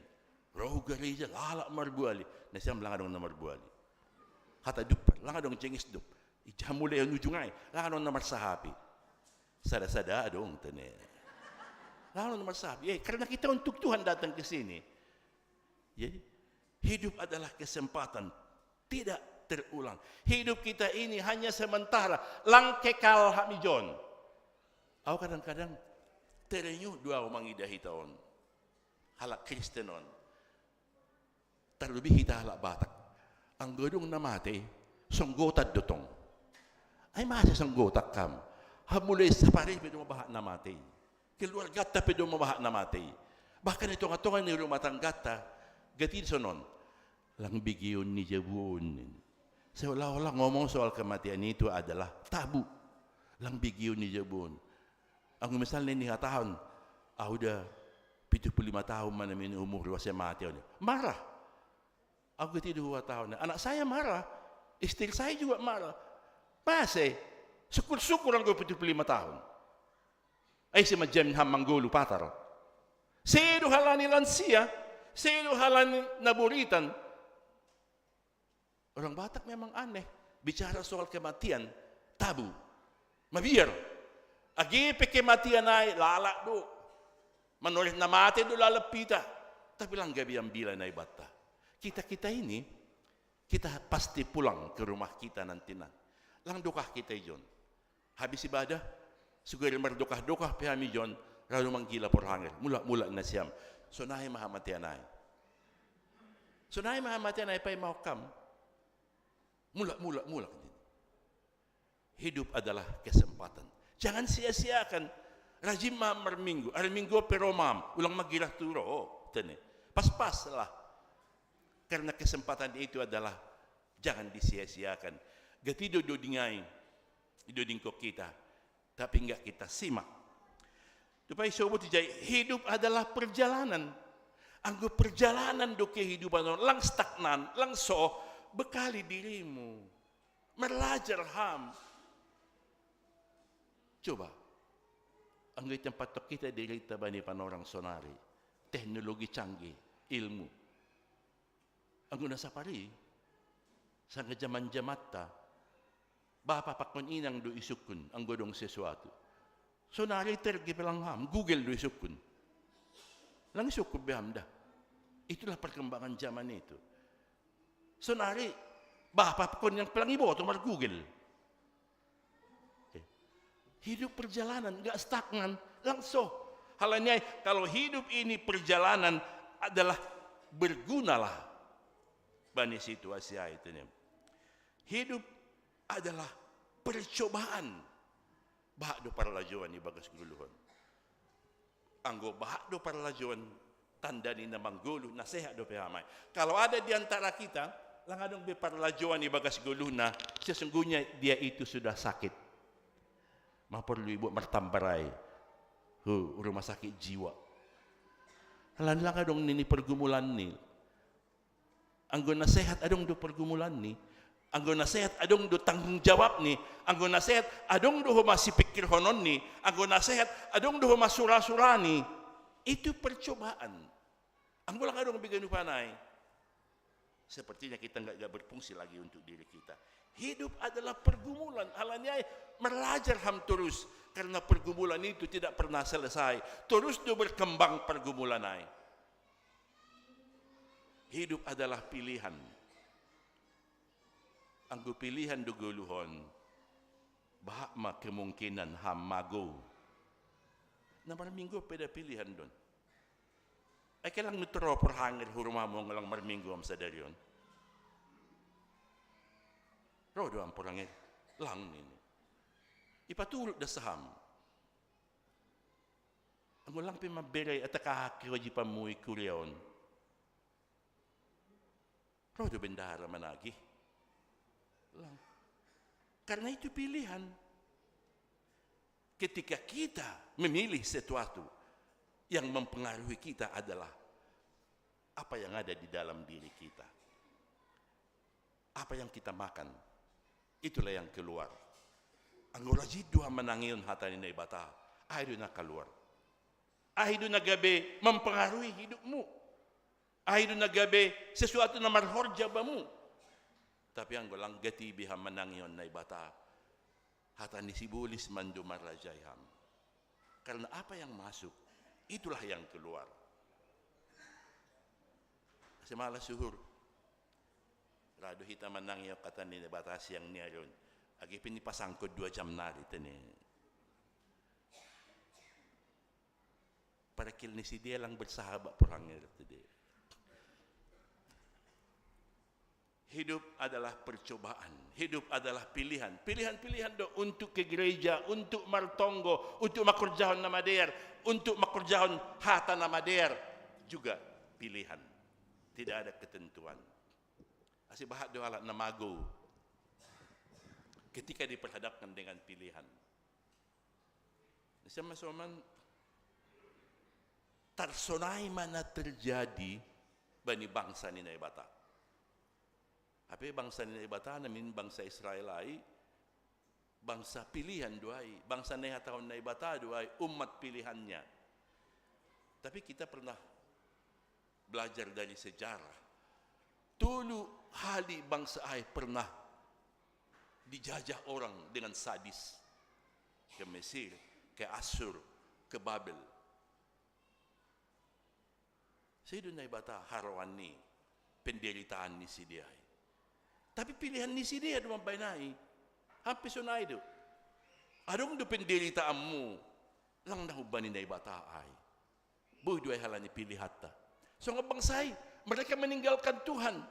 Ro hu gareja, lalap marbuali. Na siam lang adong na marbuali. Hata dupar, lang adong jengis dop. Ija mulai ujung ai, lang adong na marsahapi. Sada-sada adong tene. Lang adong na marsahapi. Eh, karena kita untuk Tuhan datang ke sini. Jadi, hidup adalah kesempatan tidak terulang. Hidup kita ini hanya sementara, lang kekal hami jon. Ahu kadang-kadang terenyuh do ahu mangida hita on. Halak Kristen on. Terlebih hita halak Batak. Anggo adong na mate, songgotan do tong. Ai masa songgotan ham? Hamulai sapari pe do mabahat na mate. Keluarganta pe do mabahat na mate. Bahkan di tonga-tonga ni rumah tangganta, gati sonon. Lang begeon ni jabu on. Seolah-olah ngomong soal kematian itu adalah tabu. Lang begeon ni jabu on. Anggo misalnya ni hatahon, ah, udah pitu puluh lima tahun mana min umur, wase mate on. Marah. Anggo gati do huhatahon, anak saya marah, istri saya juga marah. Masa, syukur-syukur anggo pitu puluh lima tahun. Ai ise ma jam ham manggoluh patar. Sey do halani lansia, sey do halani naburitan. Orang Batak memang aneh. Bicara soal kematian, tabu. Mabiar. Agi pe kematian ai, lala do. Manoreh na mate do lalapita. Tapi lang gabe ambilan ai bata. Kita-kita ini, kita pasti pulang ke rumah kita nanti na. Lang dokah kita ijon. Habis ibadah, sugari mardokah-dokah pe hami ijon, radu manggila porhanger. Mula-mula na siam. Sonai ma hamatean ai. Sonai ma hamatean ai, paima ho kam. Mula, mula, mula. Hidup adalah kesempatan. Jangan sia-siakan. Rajin ma marminggu. Ari Minggu pe ro ma ham. Ulang magira tu ro. Tene. Pas-paslah. Karena kesempatan itu adalah jangan disia-siakan. Gati do doding ai, doding ko kita, tapi enggak kita simak. Tupai sobut ijai, hidup adalah perjalanan. Anggo perjalanan do kehidupan on, lang stagnan, lang so, bekali dirimu. Marlajar ham. Coba, anggo i tempat tok kita dirita bani panorang sonari, teknologi canggih, ilmu. Anggo na sapari, sanga jaman-jamanta, bapa pakon inang do isungkun, anggo adong sesuatu. Sonari terge pe lang ham, Google do isungkun. Lang isungkun be ham da. Itulah perkembangan zaman itu. Sonari, bapa pakon inang pe lang iboto mar Google. Eh, hidup perjalanan, nggak stagnan, lang so. Halani ai, kalau hidup ini perjalanan adalah bergunalah bani situasi ai tene. Hidup adalah percobaan. Bahat do parlajouan ibagas goluhon. Anggo bahat do parlajouan, tanda ni na manggoluh, na sehat dope hami. Kalau ada di antara kita, lang adong be parlajouan ibagas goluhna, sesungguhnya dia itu sudah sakit. Ma porlu ibuat martambar ai hu rumah sakit jiwa. Lang, lang adong nini pergumulan ni. Anggo na sehat adong do pergumulan ni, anggo na sehat adong do tanggung jawab ni, anggo na sehat adong do homa sipikirhonon ni, anggo na sehat adong do homa sura-sura ni. Itu percobaan. Anggo lang adong be ganupan ai, sepertinya kita nggak, nggak berfungsi lagi untuk diri kita. Hidup adalah pergumulan. Halani ai, marlajar ham torus, karena pergumulan itu tidak pernah selesai. Torus do berkembang pergumulan ai. Hidup adalah pilihan. Anggo pilihan do goluhon, bahat ma kemungkinan ham magou. Na marminggu pe da pilihan don. Ai ke lang nuaeng ro porhanger hu rumamu anggo lang marminggu ham sadari on. Ro do ham porhanger, lang nini. Ipatulut da sa ham. Anggo lang pe mambere atau kewajibanmu i kuria on, ro do bendahara managih. Lang. Karena itu pilihan. Ketika kita memilih sesuatu, yang mempengaruhi kita adalah apa yang ada di dalam diri kita. Apa yang kita makan, itulah yang keluar. Anggo rajin do ham manangihon hata ni Naibata, ai do na kaluar. Ai do na gabe mempengaruhi hidupmu. Ai do na gabe sesuatu na marhorja bamu. Tapi anggo lang gati be ham manangihon Naibata, hata ni sibolis ma ndo marajai ham. Karena apa yang masuk, itulah yang keluar. Asa malas uhur. Ra do hita manangihon hata ni Naibata siang ni ari on. Agi pe nipasangko dua jam nari tene. Parakil ni sidea lang bersahabat porhanger tene. Hidup adalah percobaan. Hidup adalah pilihan. Pilihan-pilihan do untuk ke gereja, untuk martonggo, untuk makorjahon na madear, untuk makorjahon hata na madear. Juga pilihan. Tidak ada ketentuan. Asa bahat do halak na magou ketika diperhadapkan dengan pilihan. Asa ma soman, tarsonai ma na terjadi bani bangsa ni Naibata. Hape bangsa ni Naibata, na min bangsa Israel ai, bangsa pilihan do ai, bangsa na ihatahon Naibata do ai, umat pilihannya. Tapi kita pernah belajar dari sejarah. Tulu hali bangsa ai pernah dijajah orang dengan sadis. Ke Mesir, ke Asur, ke Babel. Saido Naibata haroan ni penderitaan ni sidea ai. Tapi pilihan ni sidea do mambaen ai. Ampe sonai do. Adong do penderitaanmu, lang na humbani Naibata ai. Boi do ai halani pilihanta. Songon bangsa ai, mereka meninggalkan Tuhan.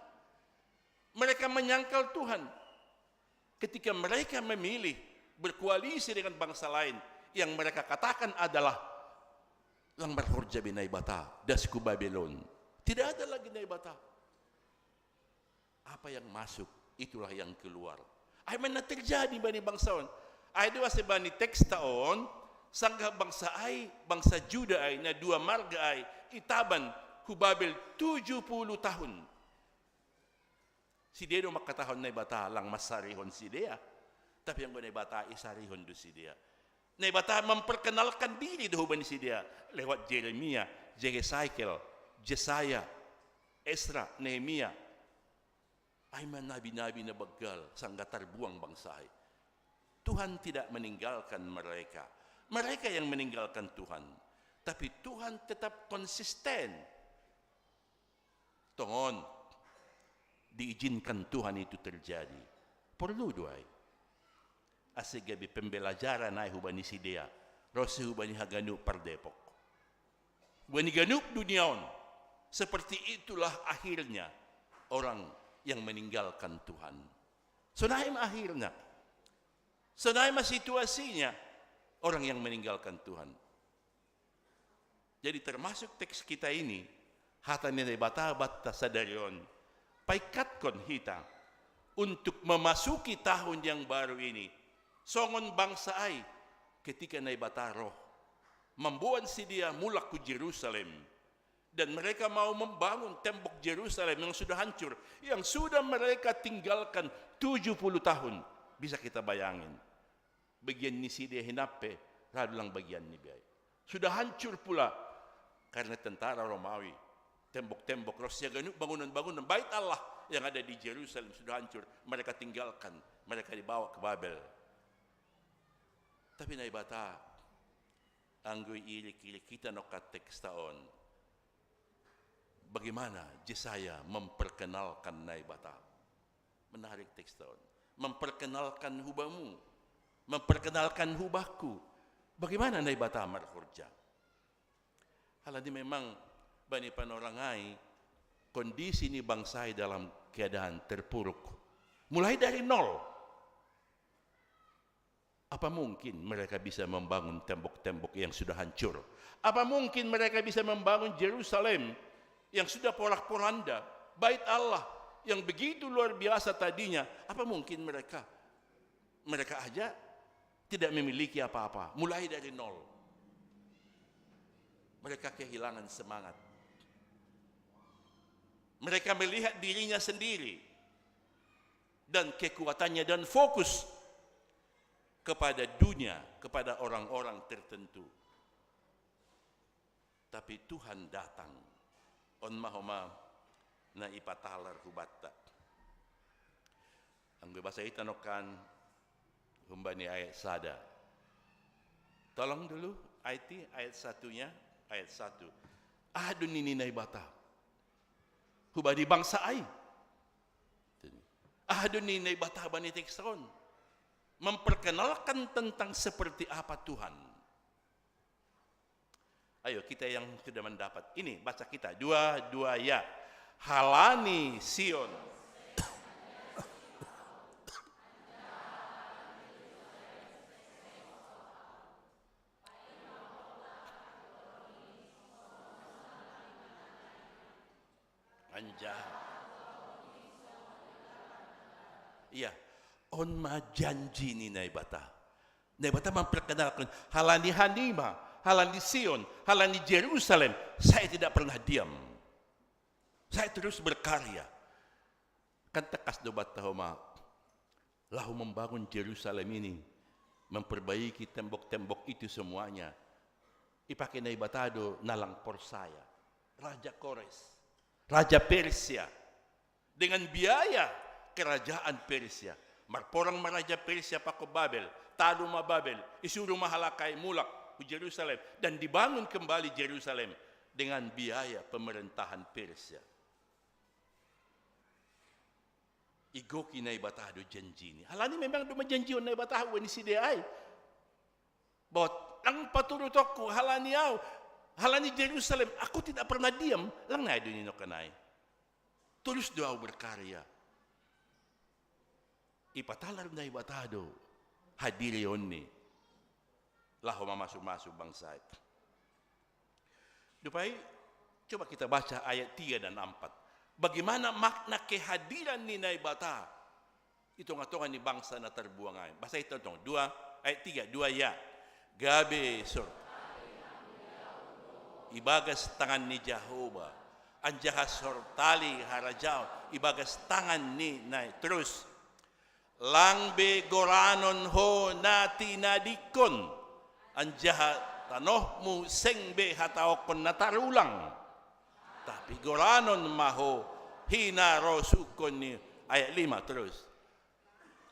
Mereka menyangkal Tuhan. Ketika mereka memilih berkoalisi dengan bangsa lain, yang mereka katakan adalah, lang marhorja be Naibata, das ku Babel on. Tidak ada lagi Naibata. Apa yang masuk, itulah yang keluar. Ai ma na terjadi bani bangsa on. Ai do asa bani teksta on, sanggah bangsa ai, bangsa Juda ai, na dua marga ai, itaban hu Babel tujuh puluh tahun. Sidea do mangkatahon Naibata lang mansarihon sidea. Tapi anggo Naibata isarihon do sidea. Naibata memperkenalkan diri do hubani sidea lewat Jeremia, Jehesekiel, Jesaya, Esra, Nehemia. Ai ma nabi-nabi na banggal sanggah tarbuang bangsa ai. Tuhan tidak meninggalkan mereka. Mereka yang meninggalkan Tuhan. Tapi Tuhan tetap konsisten. Tongon, diizinkan Tuhan itu terjadi. Porlu do ai. Ase gabe pembelajaran ai hubani sidea, ronsi hubani haganup pardepok. Hubani ganup dunia on. Seperti itulah akhirnya orang yang meninggalkan Tuhan. Sonai ma akhirnya. Sonai ma situasinya orang yang meninggalkan Tuhan. Jadi termasuk teks kita ini, hata ni Naibata banta sadari on, paingkatkon hita untuk memasuki tahun yang baru ini. Songon bangsa ai, ketika Naibata roh, mamboan sidea mulak hu Jerusalem. Dan mereka mau membangun tembok Jerusalem yang sudah hancur, yang sudah mereka tinggalkan tujuh puluh tahun. Bisa kita bayangin. Bagian ni sidea hinan pe, ra do lang bagian ni be ai. Sudah hancur pula karena tentara Romawi. Tembok-tembok, ronsi haganup bangunan-bangunan Bait Allah yang ada di Jerusalem sudah hancur. Mereka tinggalkan, mereka dibawa ke Babel. Tapi Naibata, anggo iirik-irik hita nangkin teksta on, bagaimana Jesaya memperkenalkan Naibata? Menarik teksta on. Memperkenalkan hu bamu, memperkenalkan hu bangku. Bagaimana Naibata marhorja? Halani memang bani panorang ai, kondisi ni bangsa ai dalam keadaan terpuruk. Mulai dari nol. Apa mungkin mereka bisa membangun tembok-tembok yang sudah hancur? Apa mungkin mereka bisa membangun Jerusalem yang sudah porak-poranda, Bait Allah yang begitu luar biasa tadinya? Apa mungkin mereka, mereka aja tidak memiliki apa-apa, mulai dari nol. Mereka kehilangan semangat. Mereka melihat dirinya sendiri dan kekuatannya dan fokus kepada dunia, kepada orang-orang tertentu. Tapi Tuhan datang. On ma homa na ipatalar hubanta. Anggo ibasa hita nangkin humbani ayat sada. Tolong dulu, I T, ayat satunya, ayat satu. Aha do nini Naibata hubani bangsa ai? Aha do nini Naibata bani teksta on? Memperkenalkan tentang seperti apa Tuhan. Ayo, kita yang sudah mendapat. Ini, baca kita. Dua, dua, ya. Halani Sion. Anjaha. Iya, on ma janji ni Naibata. Naibata memperkenalkan, halani hanima, halani Sion, halani Jerusalem, saya tidak pernah diam. Saya terus berkarya. Kan tangkas do banta homa, laho membangun Jerusalem ini, memperbaiki tembok-tembok itu semuanya. Ipake Naibata do nalang porsaya. Raja Kores, raja Persia, dengan biaya kerajaan Persia. Marporang ma raja Persia pako Babel, talu ma Babel, isuru ma halak ai mulak hu Jerusalem, dan dibangun kembali Jerusalem dengan biaya pemerintahan Persia. Igoki Naibata do janjini. Halani memang do ma janji ni Naibata hubahen sidea ai. Bot, lang paturutonku, halani au, halani Jerusalem, aku tidak pernah diam, lang nai do ninokan ai. Tulus do au berkarya. Ipatalar Naibata do hadirionni laho mamasumasu bangsa ai. Dope i, coba kita baca ayat tiga dan empat. Bagaimana makna kehadiran ni Naibata i tongatonga ni bangsa na tarbuang ai? Basahi tong, dua, ayat tiga, dua ya. Gabe sor ibagas tangan ni Jahowa, anjaha sortali harajaon ibagas tangan ni Nai, terus, lang be goranon ho na tinadingkon, anjaha tanohmu seng be hataonkon na tarulang, tapi goranon ma ho hinarosuhkon ni, ayat lima terus.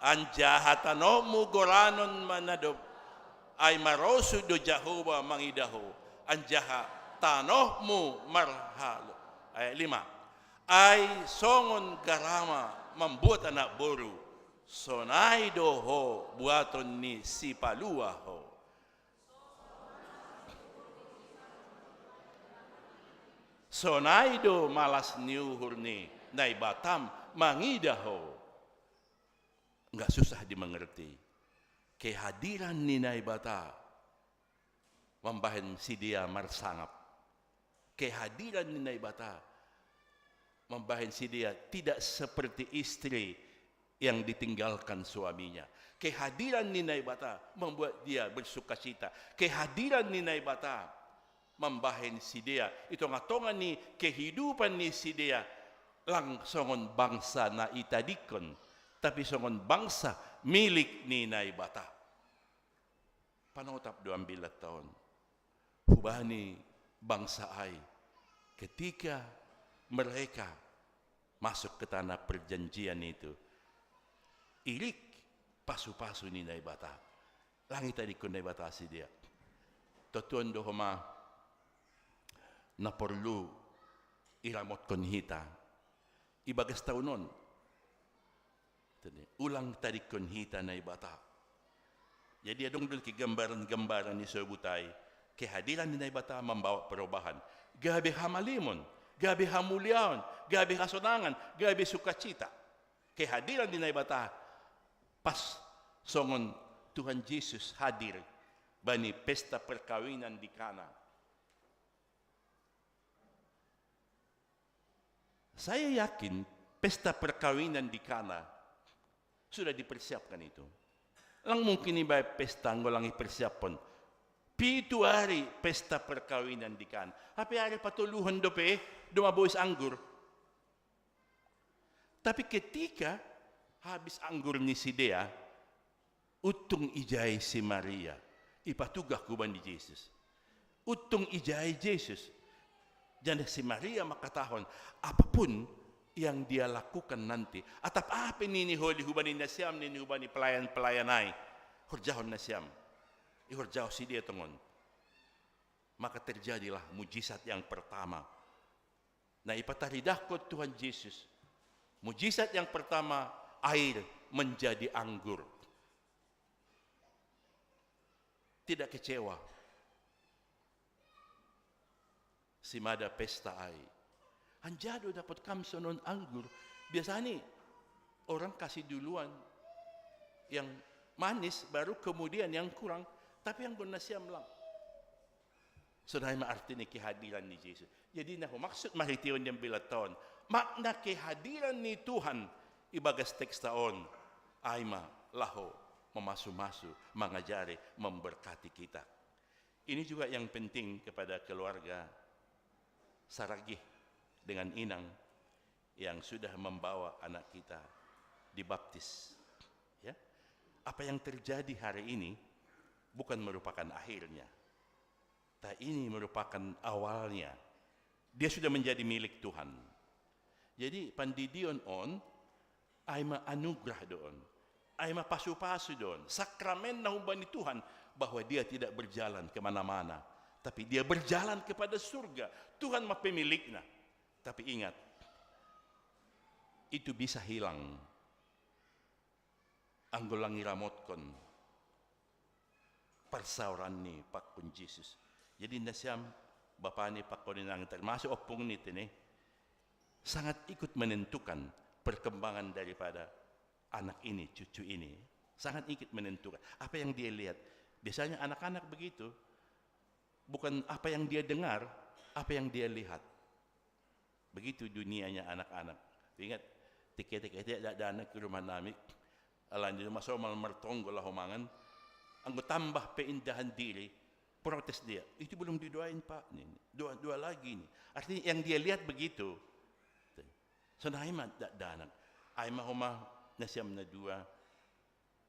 Anjaha tanohmu goranon ma na dob, ai marosuh do Jahowa mangidah ho, anjaha tanohmu marhalo. Ayat lima. Ai songon garama mambuat anak boru, sonai do ho buaton ni Sipalua ho. Sonai do malas ni uhur ni Naibatam mangidah ho. Nggak susah dimengerti. Kehadiran ni Naibata mambahen sidea marsangap. Kehadiran ni Naibata mambahen sidea tidak seperti istri yang ditinggalkan suaminya. Kehadiran ni Naibata membuat dia bersukacita. Kehadiran ni Naibata mambahen sidea i tongatonga ni kehidupan ni sidea lang songon bangsa na itadingkon, tapi songon bangsa milik ni Naibata. Panotap do ambilanta on hubani bangsa ai ketika mereka masuk ke tanah perjanjian itu. Irik pasupasu ni Naibata. Lang itadingkon Naibata sidea. Tontu on do homa na porlu iramotkon hita ibagas taon on. Ulang tadingkon hita Naibata. Jadi adong do gambaran-gambaran ni sobut ai, kehadiran ni Naibata membawa perubahan. Gabe hamalimon, gabe hamuliaon, gabe hasonangan, gabe sukacita. Kehadiran ni Naibata pas songon Tuhan Jesus hadir bani pesta perkawinan di Kana. Saya yakin pesta perkawinan di Kana sudah dipersiapkan itu. Lang mungkin ibaen pesta anggo lang ipersiaphon. Pitu ari pesta perkawinan di Kana. Hape ari patoluhon dope, domma bois anggur. Tapi ketika habis anggur ni sidea, untung ijai si Maria, ipatugah hubani Jesus. Untung ijai Jesus. Jadi si Maria mangkatahon, apapun yang dia lakukan nanti, atap aha pe nini holi hubani nasiam, nini hubani pelayan-pelayan ai, horjahon nasiam. Ihorjahon sidea tongon. Maka terjadilah mujizat yang pertama. Nah, ipataridahkon Tuhan Jesus. Mujizat yang pertama, air menjadi anggur. Tidak kecewa. Simada pesta ai. Anjaha do dapot kam sonon anggur. Biasanya orang kasih duluan yang manis, baru kemudian yang kurang. Tapi anggo nasiam lang. Sonai ma arti ni kehadiran ni Jesus. Jadi na humaksud marhiteion ni ambilanta on, makna kehadiran ni Tuhan ibagas teksta on, ai ma laho mamasumasu, mangajari, memberkati kita. Ini juga yang penting kepada keluarga Saragih dengan Inang yang sudah membawa anak kita dibaptis. Ya. Apa yang terjadi hari ini bukan merupakan akhirnya. Ta ini merupakan awalnya. Dia sudah menjadi milik Tuhan. Jadi pandidion on, ay maanugerah doon. Ay mapasu-pasu doon. Sakramen na humba ni Tuhan bahwa dia tidak berjalan kemana-mana. Tapi dia berjalan kepada surga. Tuhan mapemilik na. Tapi ingat, itu bisa hilang. Anggo lang iramotkon parsaoran ni pakkun Jesus. Jadi nasiam, bapa ni pakkun inang, termasuk ompung ni tene, sangat ikut menentukan perkembangan daripada anak ini, cucu ini. Sangat ikut menentukan apa yang dia lihat. Biasanya anak-anak begitu, bukan apa yang dia dengar, apa yang dia lihat. Begitu dunianya anak-anak. Ingat, tike-tike tidak ada anak ke rumah nami. Alani di rumah somal martonggo laho mangan. Anggo tambah peindahan diri, protes dia. Itu belum didoain, Pak. Nih, doa, doa lagi nih. Artinya yang dia lihat begitu. Sonai ma da, danak. Ay ma homa nasiam na dua.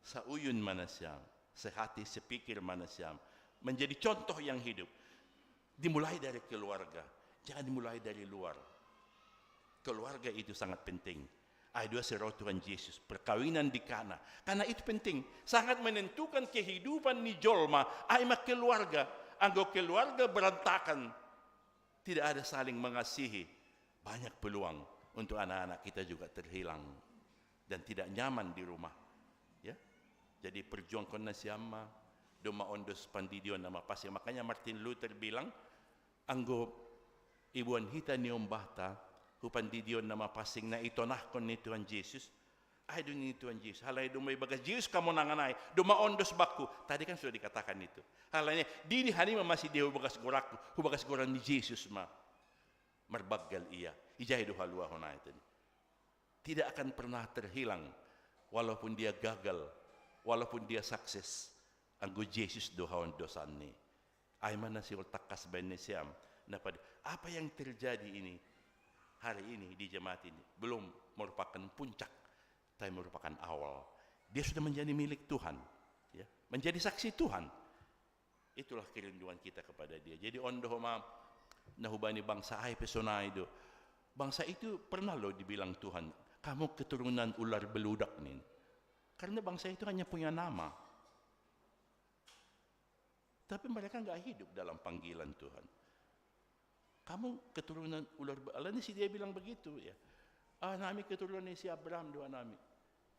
Sauyun ma nasiam. Sehati, sepikir ma nasiam. Menjadi contoh yang hidup. Dimulai dari keluarga. Jangan dimulai dari luar. Keluarga itu sangat penting. Ay dua siro Tuhan Yesus, perkawinan di Kana. Karena itu penting. Sangat menentukan kehidupan ni jolma. Ay ma keluarga. Anggo keluarga berantakan, tidak ada saling mengasihi, banyak peluang untuk anak-anak kita juga terhilang dan tidak nyaman di rumah. Ya. Jadi perjuangkon nasiam ma, domma ondos pandidion na mapansing. Makanya Martin Luther bilang, anggo iboan hita ni ombahta hu pandidion na mapansing na itonahkon ni Tuhan Yesus, ay do ni Tuhan Yesus. Halani domma ibagas Yesus kamonangan ay, domma ondos bakku. Tadi kan sudah dikatakan itu. Halani didi hanima masi dia hu bagas gorakku, hu bagas goran ni Yesus ma. Marbanggal ia, ijai do haluahon ai tadi. Tidak akan pernah terhilang, walaupun dia gagal, walaupun dia sukses, anggo Yesus do haondosan ni. Ay ma na siol tangkas baen nasiam, na pad-, apa yang terjadi ini, hari ini di jemaat ini, belum merupakan puncak, tapi merupakan awal. Dia sudah menjadi milik Tuhan, ya, menjadi saksi Tuhan. Itulah kerinduan kita kepada Dia. Jadi on do homa na hubani bangsa ay pe sonai do. Bangsa itu pernah loh dibilang Tuhan, "Kamu keturunan ular beludak," nin. Karena bangsa itu hanya punya nama. Tapi mereka nggak hidup dalam panggilan Tuhan. "Kamu keturunan ular be-," alani si dia bilang begitu, ya. "Ah, nami keturunan ni si Abraham do nami."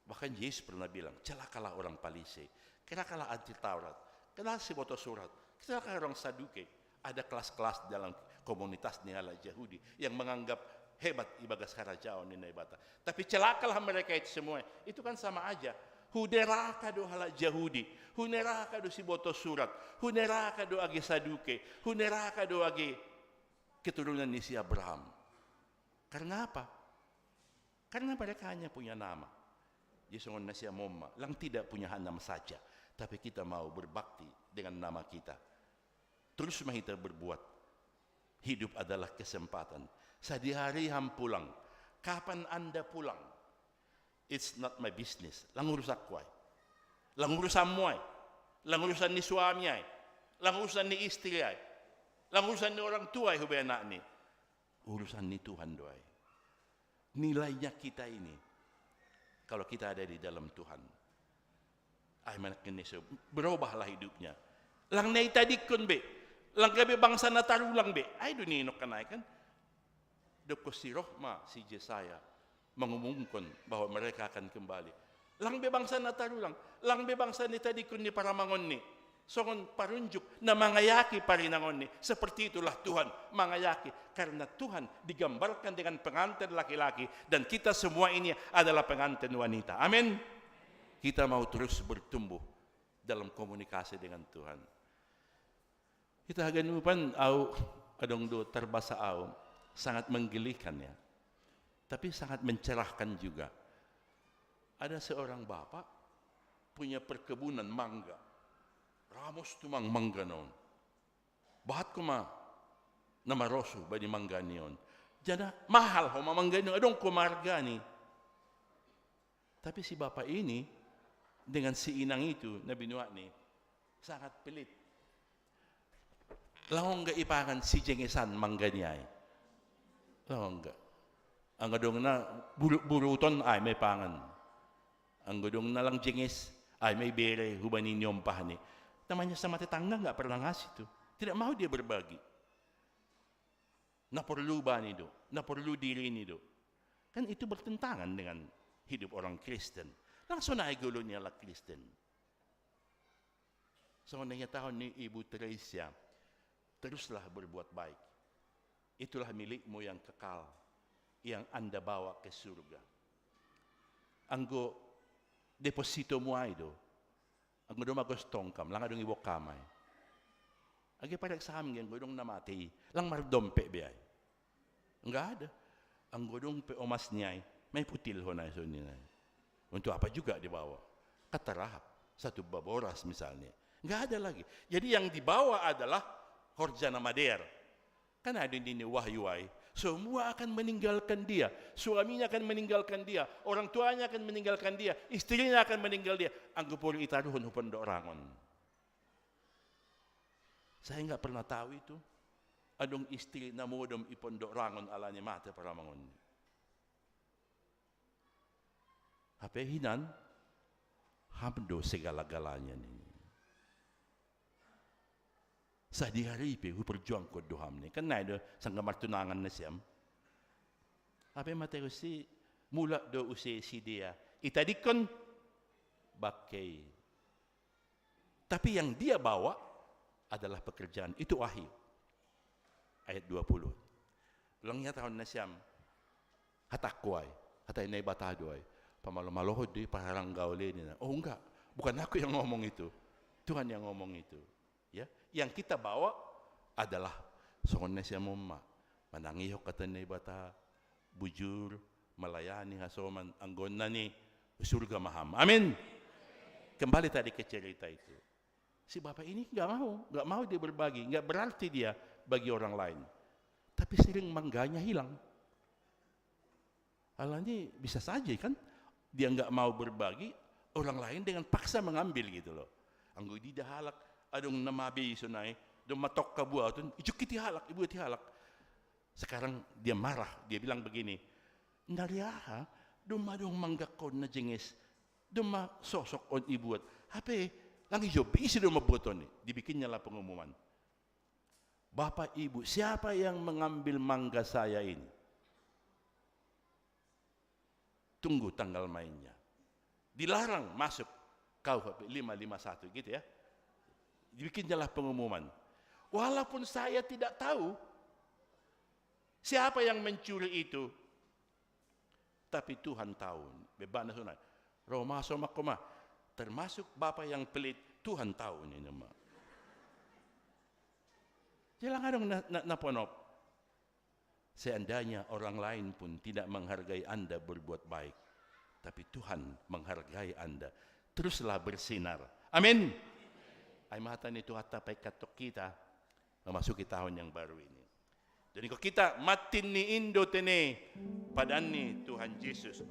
Bahkan Yesus pernah bilang, "Celakalah orang Palise, celakalah anti Taurat, celakalah si boto surat, celakalah orang Saduke." Ada kelas-kelas dalam komunitas ni halak Yahudi yang menganggap hebat ibagas harajaon ni Naibata. Tapi celakalah mereka itu semua. Itu kan sama aja. Huneraka do halak Yahudi, huneraka do si boto surat, huneraka do age Saduke, huneraka do age keturunan ni si Abraham. Karena apa? Karena mereka hanya punya nama. Jadi songon nasiam on ma, lang tidak punya nama saja, tapi kita mau berbakti dengan nama kita. Terus ma hita berbuat. Hidup adalah kesempatan. Sadihari ham pulang. Kapan Anda pulang? It's not my business. Lang urusanku ai. Lang urusanmu ai. Lang urusan ni suami ai. Lang urusan ni istri ai. Lang urusan ni orang tua ai, hubaen anak ni. Urusan ni Tuhan do ai. Nilainya kita ini, kalau kita ada di dalam Tuhan, ay, anak Indonesia, berubahlah hidupnya. Lang na itadingkon be, lang gabe bangsa na tarulang be. Ay, do ninok kan ay kan. Dokon si roh ma si Jesaya mengumumkan bahwa mereka akan kembali. Lang be bangsa na tarulang, lang be bangsa na itadingkon ni paramangon ni. Songon parunjuk na mangayaki parinangon ni. Seperti itulah Tuhan mangayaki. Karena Tuhan digambarkan dengan pengantin laki-laki. Dan kita semua ini adalah pengantin wanita. Amin. Kita mau terus bertumbuh dalam komunikasi dengan Tuhan. Kita haganupan au, adong do tarbasa au, sangat menggelikan ya. Tapi sangat mencerahkan juga. Ada seorang bapak punya perkebunan mangga. Ramos tumang mangga na on. Bahat homa na marosu bani mangga ni on. Jala mahal homa mangga ni on, adong homa arga ni. Tapi si bapak ini dengan si inang itu na binuat ni sangat pelit. Lango' ga' ipangan si jengesan mangga niyai? Lango' ga'. Anggo dong na buru-, buruton, ay, may pangan. Anggo dong na lang jenges, ay, may bere, huban i niyompahne. Namanya sama tetangga nggak pernah ngasih tuh. Tidak mau dia berbagi. Na porlu bani do, na porlu dirini do. Kan itu bertentangan dengan hidup orang Kristen. Langsung aja gulu niya la Kristen. So, nangiyatahon ni Ibu Teresia, teruslah berbuat baik. Itulah milikmu yang kekal, yang Anda bawa ke surga. Anggo deposito mu ay do, anggo dong magostong kam, lang adong iboka mai. Agi pareksa ham, anggo dong na matei, lang mardompe be ay. Nggak ada. Anggo dong pe omas niyai, may putilhon ay, songon i nai. Untuk apa juga dibawa? Katarahap, satu baboras misalnya. Nggak ada lagi. Jadi yang dibawa adalah horja na madear. Kan ada di ni wahyu ay. Semua akan meninggalkan dia. Suaminya akan meninggalkan dia. Orang tuanya akan meninggalkan dia. Istrinya akan meninggal dia. Anggo pola itaruhon hu pondok rangon. Saya nggak pernah tahu itu. Adong istri na modom i pondok rangon alani mate paramangon. Hape hinan, ham do segala-galanya nini. Sadihari pe huperjuangkon do ham nini. Kan nai do sangga martunangan nasiam. Hape mate husi mulak do use sidea. Itadingkon bangkei. Tapi yang dia bawa adalah pekerjaan. Itu wahyu. Ayat dua puluh. Lang niyatahon nasiam, hatangku ay, hata ni Naibata do ay. Pamalo-malohon do i, paranggau le nina. Oh, enggak. Bukan aku yang ngomong itu. Tuhan yang ngomong itu. Ya, yang kita bawa adalah songon nasiam on ma. Manangihon hata ni Naibata, bujur, melayani, hasoman, anggo onna ni surga ma ham. Amin. Kembali tadi ke cerita itu. Si bapak ini nggak mau, nggak mau dia berbagi, nggak berarti dia bagi orang lain. Tapi sering mangganya hilang. Alani bisa saja kan, dia nggak mau berbagi, orang lain dengan paksa mengambil gitu loh. Anggo diida halak, adong na mabei sonai, dong matokka buaton, ijukki ti halak, ibuat ti halak. Sekarang dia marah, dia bilang begini, "Nari aha, dong ma adong manggakkon na jenges, dong ma sosok on ibuat. Hape, lang ijou be ise dong mambuat on i." Dibikinnya lah pengumuman. "Bapak Ibu, siapa yang mengambil mangga saya ini? Tunggu tanggal mainnya." Dilarang masuk K U H P lima lima satu gitu ya. Dibikinnya lah pengumuman. Walaupun saya tidak tahu siapa yang mencuri itu, tapi Tuhan tahu. Bebana sonai. Roma soma koma. Termasuk bapak yang pelit, Tuhan tahu ini nama. Jelang adong na, na, na ponop. Seandainya orang lain pun tidak menghargai Anda berbuat baik, tapi Tuhan menghargai Anda. Teruslah bersinar. Amin. Ai ma hata ni Tuhanta paingkatton hita memasuki tahun yang baru ini. Jadi, ko hita, matin ni Indo tene, padan ni Tuhan Yesus.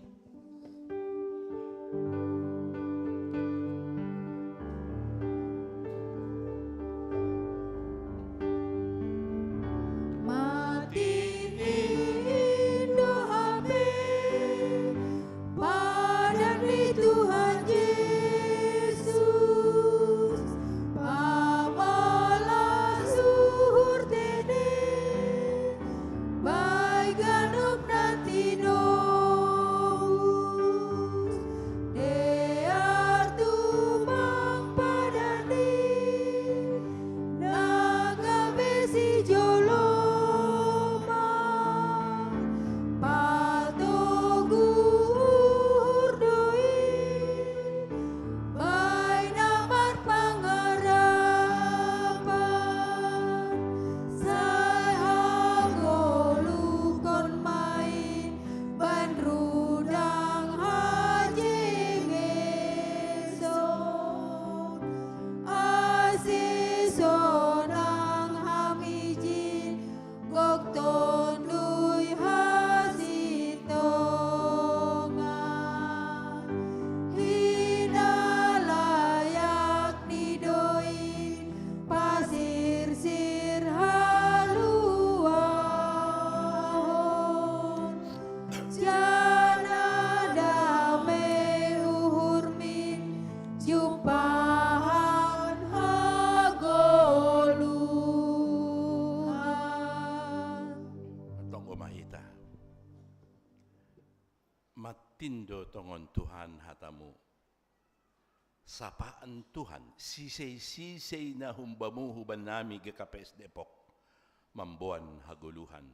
Matin ni Indo hape, padan ni Tuhan Yesus, pamalas uhur tene, bahen ganup na tinobus. Matindo tongon Tuhan hatamu. Sapaan Tuhan, sisei-sisei na humbamu huban nami G K P S Depok, mamboan hagoluhan.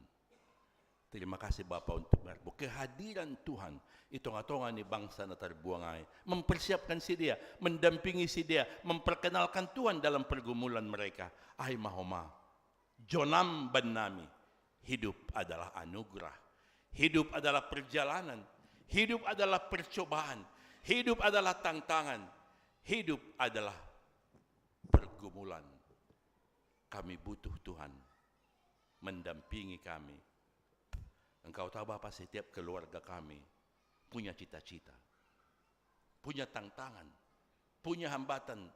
Terima kasih Bapa untuk berbu kehadiran Tuhan i tonga-tonga ni bangsa na tarbuang ai. Mempersiapkan si dia, mendampingi si dia, memperkenalkan Tuhan dalam pergumulan mereka. Ai mahoma. Jonam bannami, hidup adalah anugerah, hidup adalah perjalanan, hidup adalah percobaan, hidup adalah tantangan, hidup adalah pergumulan. Kami butuh Tuhan mendampingi kami. Engkau tahu Bapa, setiap keluarga kami punya cita-cita, punya tantangan, punya hambatan.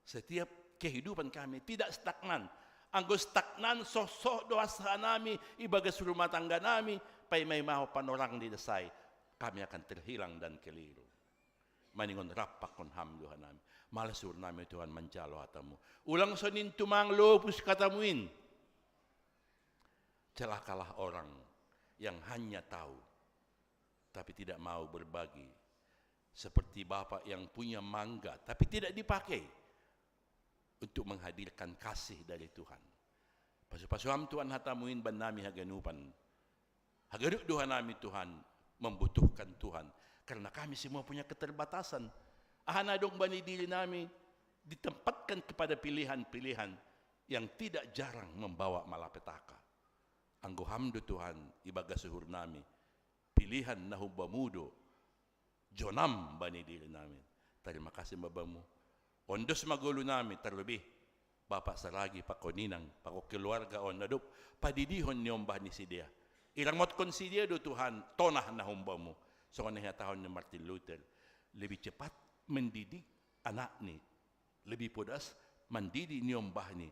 Setiap kehidupan kami tidak stagnan. Anggo stagnan sosok doa sahanami ibagas rumah tangga nami, paimai maho panorang di desai. Kami akan terhilang dan keliru. Maningon rapak kon ham Tuhan nami. Malas uhur nami Tuhan manjalo hatamu. Ulang sonin tumang lopus katamuin. Celakalah orang yang hanya tahu tapi tidak mau berbagi. Seperti bapak yang punya mangga tapi tidak dipakai untuk menghadirkan kasih dari Tuhan. Pasu-pasu ham Tuhan hatamuin bannami haganupan. Haganup dohanami Tuhan membutuhkan Tuhan. Karena kami semua punya keterbatasan. Aha na adong bani diri nami ditempatkan kepada pilihan-pilihan yang tidak jarang membawa malapetaka. Anggo ham do Tuhan ibagas uhur nami, pilihan na humbamu do jonam bani diri nami. Terima kasih babamu. Ondos magolu nami terlebih Bapak Saragi pako ninang pako keluarga on adop padidihon ni ombah ni sidea. Irangotkon sidea do Tuhan tonah na humbamu. Songon na hinatahon ni Martin Luther, lebih cepat mendidik anakni, lebih podas mandidi ni ombahni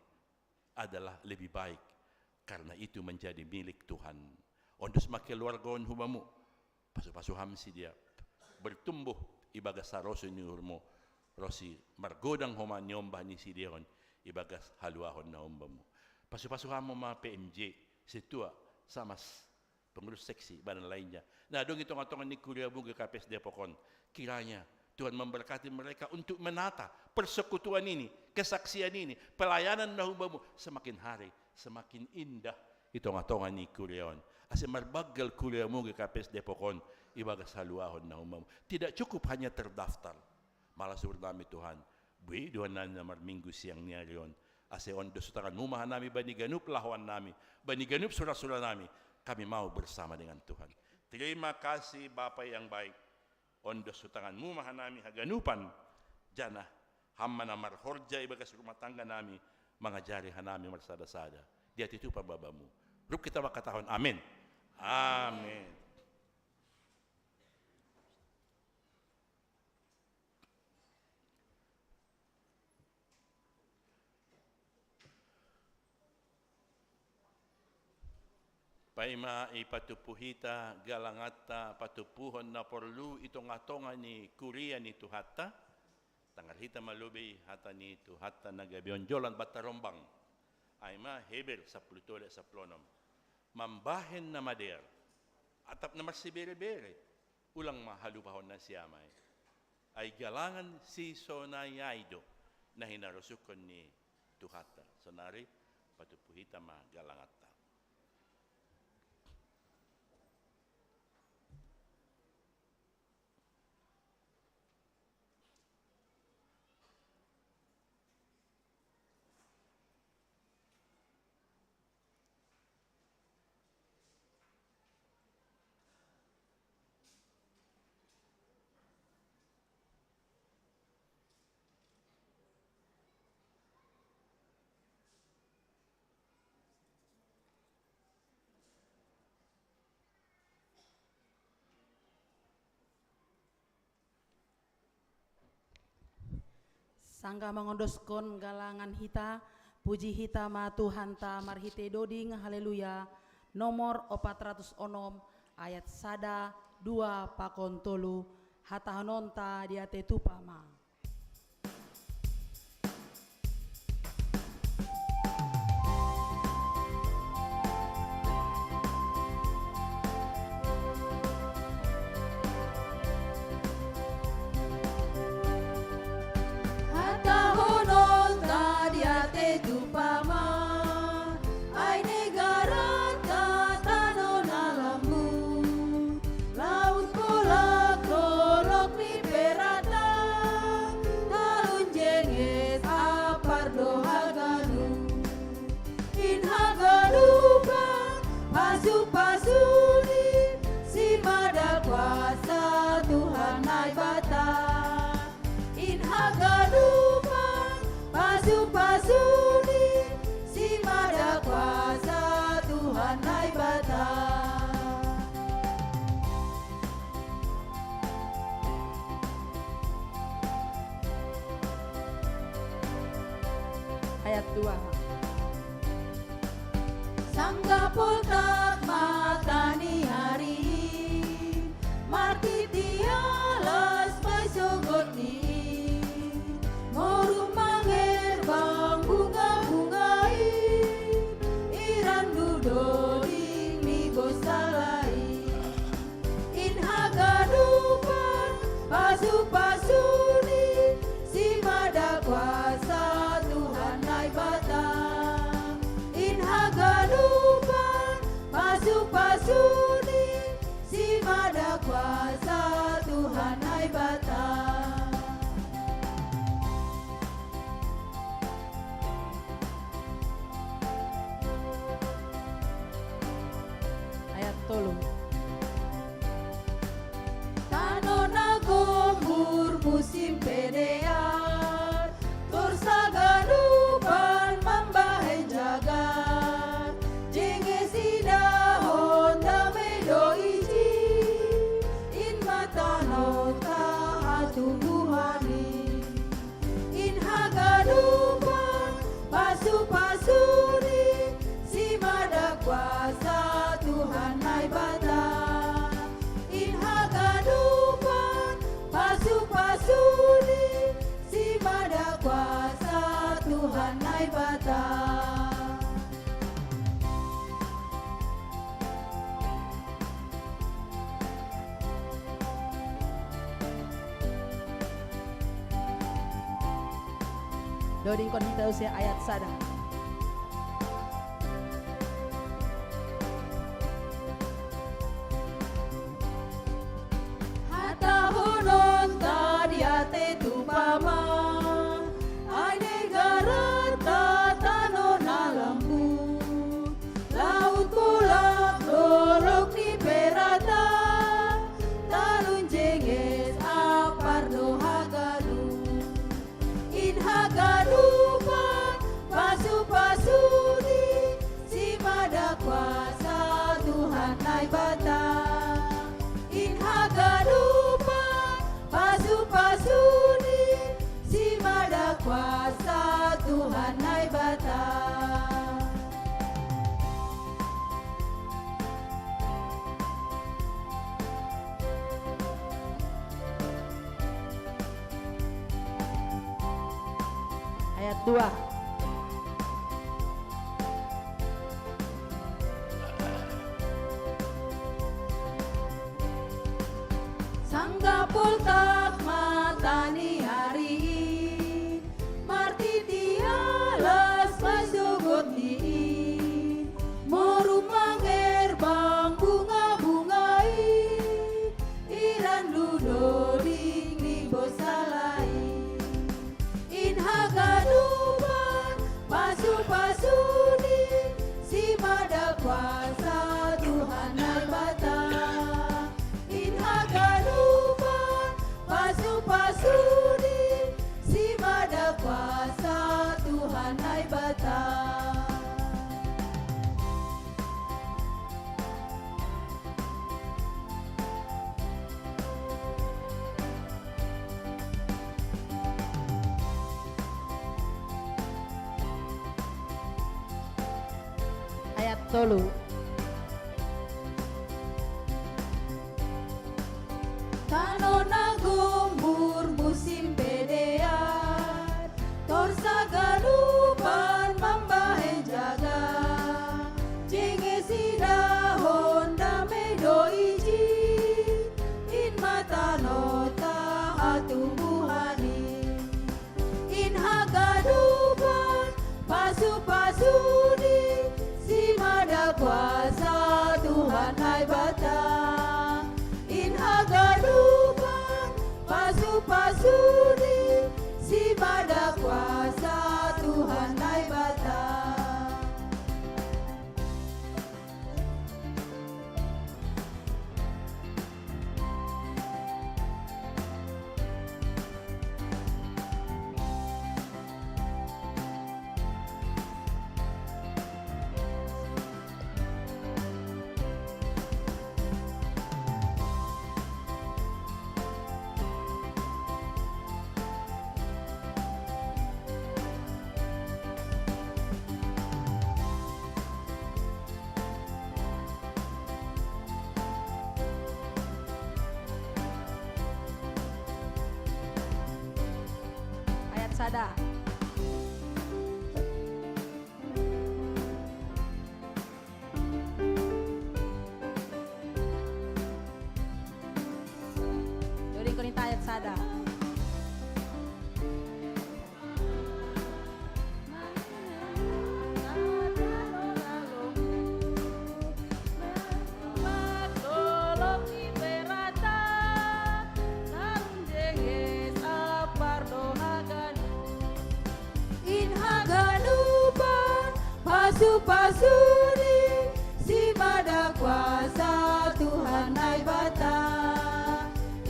adalah lebih baik, karena itu menjadi milik Tuhan. Ondos ma keluarga on hubamu, pasu-pasu ham sidea bertumbuh ibagas saroso ni uhurmu, ronsi margodang homa ni ombah ni sidea on ibagas haluahon na umbamu. Pasu-pasu ham ma P M J, setua, samas, pengurus seksi, badan lainnya. Nah, adong i tonga-tonga ni kuriamu G K P S Depok on. Kiranya Tuhan memberkati mereka untuk menata persekutuan ini, kesaksian ini, pelayanan na humbamu semakin hari semakin indah i tonga-tonga ni kuria on. Ase marbanggal kuriamu G K P S Depok on ibagas haluahon na humbamu. Tidak cukup hanya terdaftar. Malas uhur nami Tuhan, boi do hanami na marminggu siang ni ari on. Ase ondos tu tanganmu ma hanami bani ganup lahoan nami, bani ganup sura-sura nami, kami mau bersama dengan Tuhan. Terima kasih Bapa yang baik. Ondos tu tanganmu ma hanami haganupan, janah ham ma na marhorja ibagas rumah tangga nami, mangajari hanami marsada-sada. Dia titupa babamu. Rup kita mangkatahon amin. Amin. Paima ipatumpu hita galanganta patumpuhon na porlu i tonga-tonga ni kuria ni Tuhanta, tangar hita ma lobei hata ni Tuhanta na gabe onjolan banta rombang. Ai ma Heber sampulu tolu sampulu onom. Mambahen na madear, atap na marsibere-bere, ulang ma halupahon nasiam ai. Ai galangan sisonai ai do na hinarosuhon ni Tuhanta. Sonari patumpu hita ma galanganta. Sanggah mangondoskon galangan hita, puji hita ma Tuhanta marhitei doding, haleluya, nomor opat ratus onom, ayat sada, dua pakon tolu, hatahononta diatei tupa ma. Sangga poltak matani hari, martiti alas pasogot ni, morum mangerbang bunga-bungai, iran dudoding ni bosalai. In haganupan pasu-pasuni, simada kuasa Tuhan Naibata. In haganupan pasu-pasuni, simada kuasa Tuhan Naibata. Ayat tolu. Tano na gombur musim pedean, tor saganupan mambahen jagar, jenge sidahon dame do ijin, in ma tano tahatumbuhani. In haganupan pasu-pasuni, simada kuasa Tuhan Naibata. In haganupan pasu-pasuni, simada kuasa Tuhan Naibata. Dodingkon hita use ayat sada. Hatahononta diatei tu paman, ai negara ta tano na lambut, laut bolak dolok ni perata, talun jengges apar do haganup. In haganupan pasu-pasuni, simada kuasa Tuhan Naibata. In haganupan pasu-pasuni, simada kuasa Tuhan Naibata. Ayat dua. Sangga poltak matani ari, martiti alas pasogot ni, morum mangerbang bunga-bungai, iran dudoding ni bosalai. In haganupan pasu-pasuni, simada kuasa Tuhan Naibata. In haganupan pasu-pasuni, simada kuasa Tuhan Naibata. Ayat tolu. Tano na gombur musim pedean, tor saganupan mambahen jagar, jenge sidahon dame do ijin, in ma tano tahatumbuhani. In haganupan pasu-pasuni, simada kuasa Tuhan Naibata. In haganupan pasu-pasuni, simada kuasa Tuhan Naibata. Sada. Dodingkon ita ayat sada. In haganupan pasu-pasuni, simada kuasa Tuhan Naibata.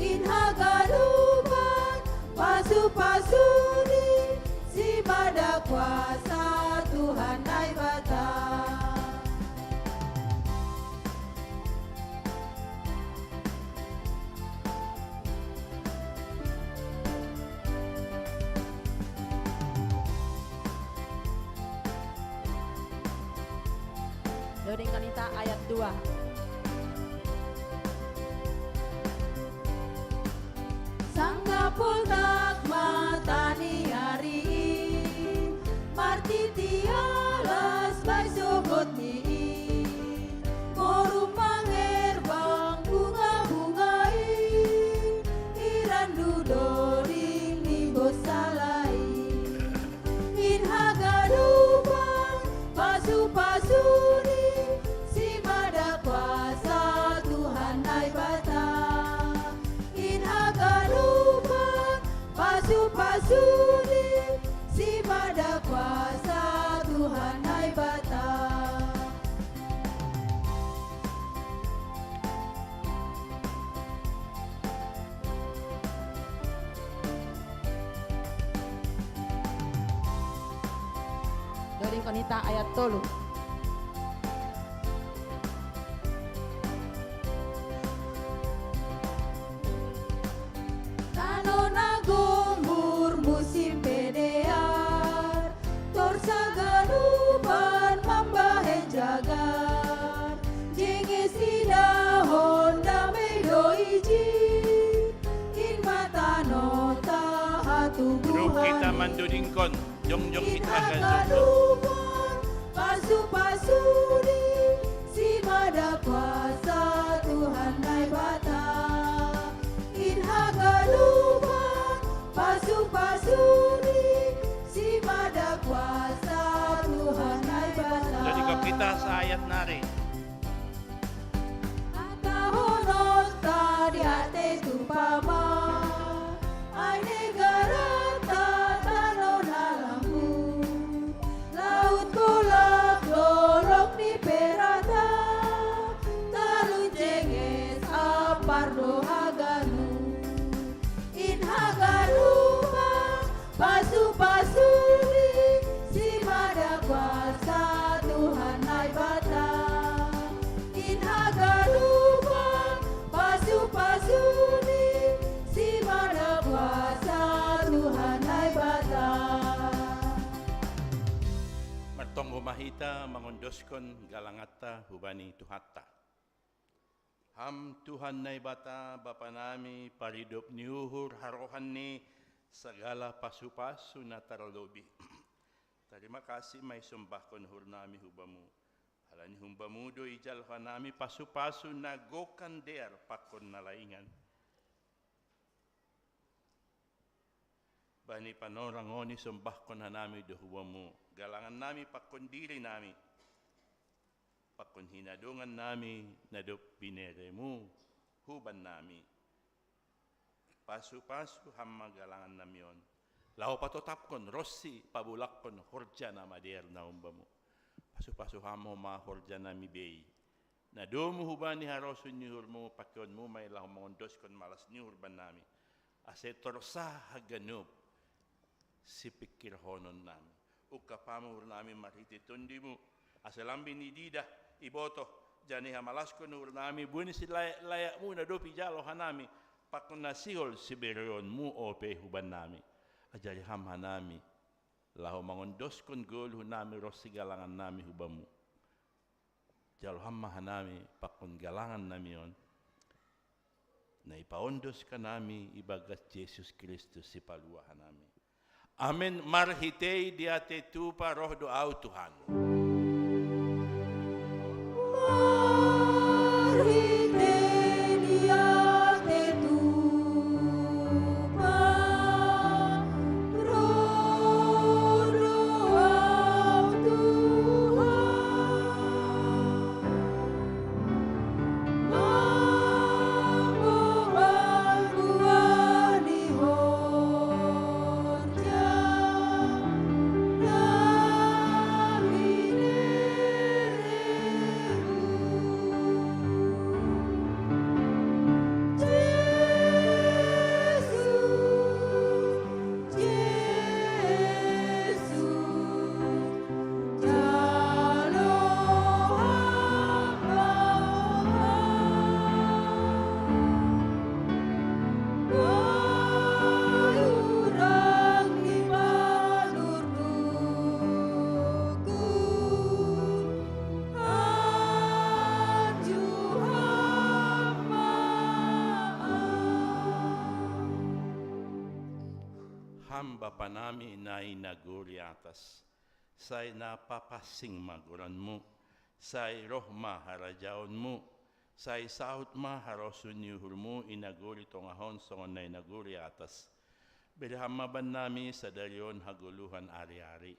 In haganupan pasu-pasuni, simada kuasa Tuhan Naibata. Dodingkon ita ayat dua. Sanggapul tak mataniari, martiti alas bai sogot ni i, moru mangerbang bunga-bunga i, irandu doding ni bosalai. In haganupan pasu-pasuni, simada kuasa Tuhan Naibata. In haganupan pasu-pasuni, simada kuasa Tuhan Naibata. Dodingkon ita ayat tolu. Tano na gombur musim pe dear, tor saganupan mambahen jagar. Jenge sidahon dame do iji, in ma tano ta hatubuhan. Ruh kita mandodingkon, jongjong kita haganupan pasu-pasuni, simada kuasa Tuhan Naibata. In haganupan pasu-pasuni, simada kuasa Tuhan Naibata. Jadi, kalau kita sa ayat nari. Atahonon ta diate tu pama, ai negarata tano na lambu, laut kolak lolok ni perata, talun jenges apar do haganu. In haganupan pasu-pasuni, simada kuasa Tuhan Naibata. In haganupan pasu-pasuni, simada kuasa Tuhan Naibata. Martonggo ma hita mangondoskon galanganta hubani Tuhanta. Ham Tuhan Naibata, Bapa nami, paridop ni uhur, harohan ni sagala pasu-pasu na tarlobi. Tarima kasih ma isombahkon uhur nami hu Bamu. Ala ni humbamu do ijalo hanami pasu-pasu na gokan dear pakon na laingan. Bani panorang on isombahkon hanami do hubamu galangan nami pakon diri nami, pakon hinadongan nami na dob bineremu huban nami. Pasu-pasu ham ma galangan nami on, laho patotapkon ronsi pabulakkon horja na madear na humbamu. Pasu-pasu ham ma horja nami bei, na domu hubani harosuh ni uhurmu, pakeonmu ma i laho mangondoskon malas ni uhur bannami, ase torsa haganup sipingkirhonon nami. Ungkap ham uhur nami marhite tondimu, ase lam be nididah, ibotoh, janah ihamalaskon uhur nami boi ni silayak-layakmu na dob ijalo hanami, pakon na sihol sibereonmu ope huban nami. Ajari ham hanami laho mangondoskon goluh nami ronsi galangan nami hubamu. Jalo ham ma hanami pakon galangan nami on, na ipaondos hanami ibagas Jesus Kristus Sipalua hanami. Amen. Marhitei diate tupa roh do au Tuhan. Ham Bapa nami na i nagori atas, sai na papasing ma goranmu, sai roh ma harajaonmu, sai saut ma harosuh ni uhurmu i nagori tongah on songon na i nagori atas. Bere Ham ma bannami sadari on hagoluhan ari-ari.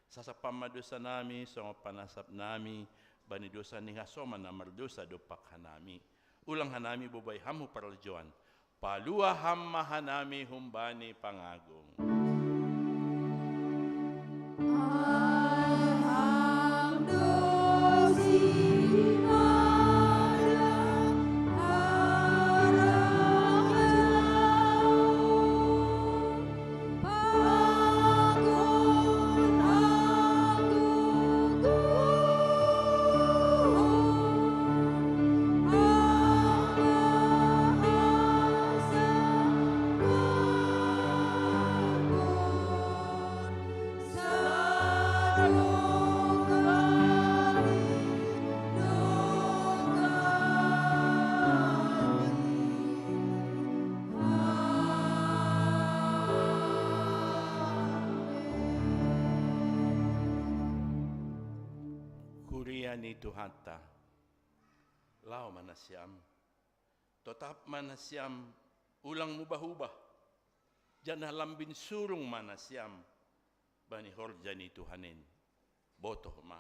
Sasap Ham ma dosa nami songon panasap nami bani dosa ni hasoman na mardosa dompak hanami. Ulang hanami bobai Ham hu paraljoan, palua Ham ma hanami humbani pangago. Kuria ni Tuhanta, laho ma nasiam, totap ma nasiam, ulang mubah-ubah, janah lambin surung ma nasiam bani horja ni Tuhan in. Botoh ma,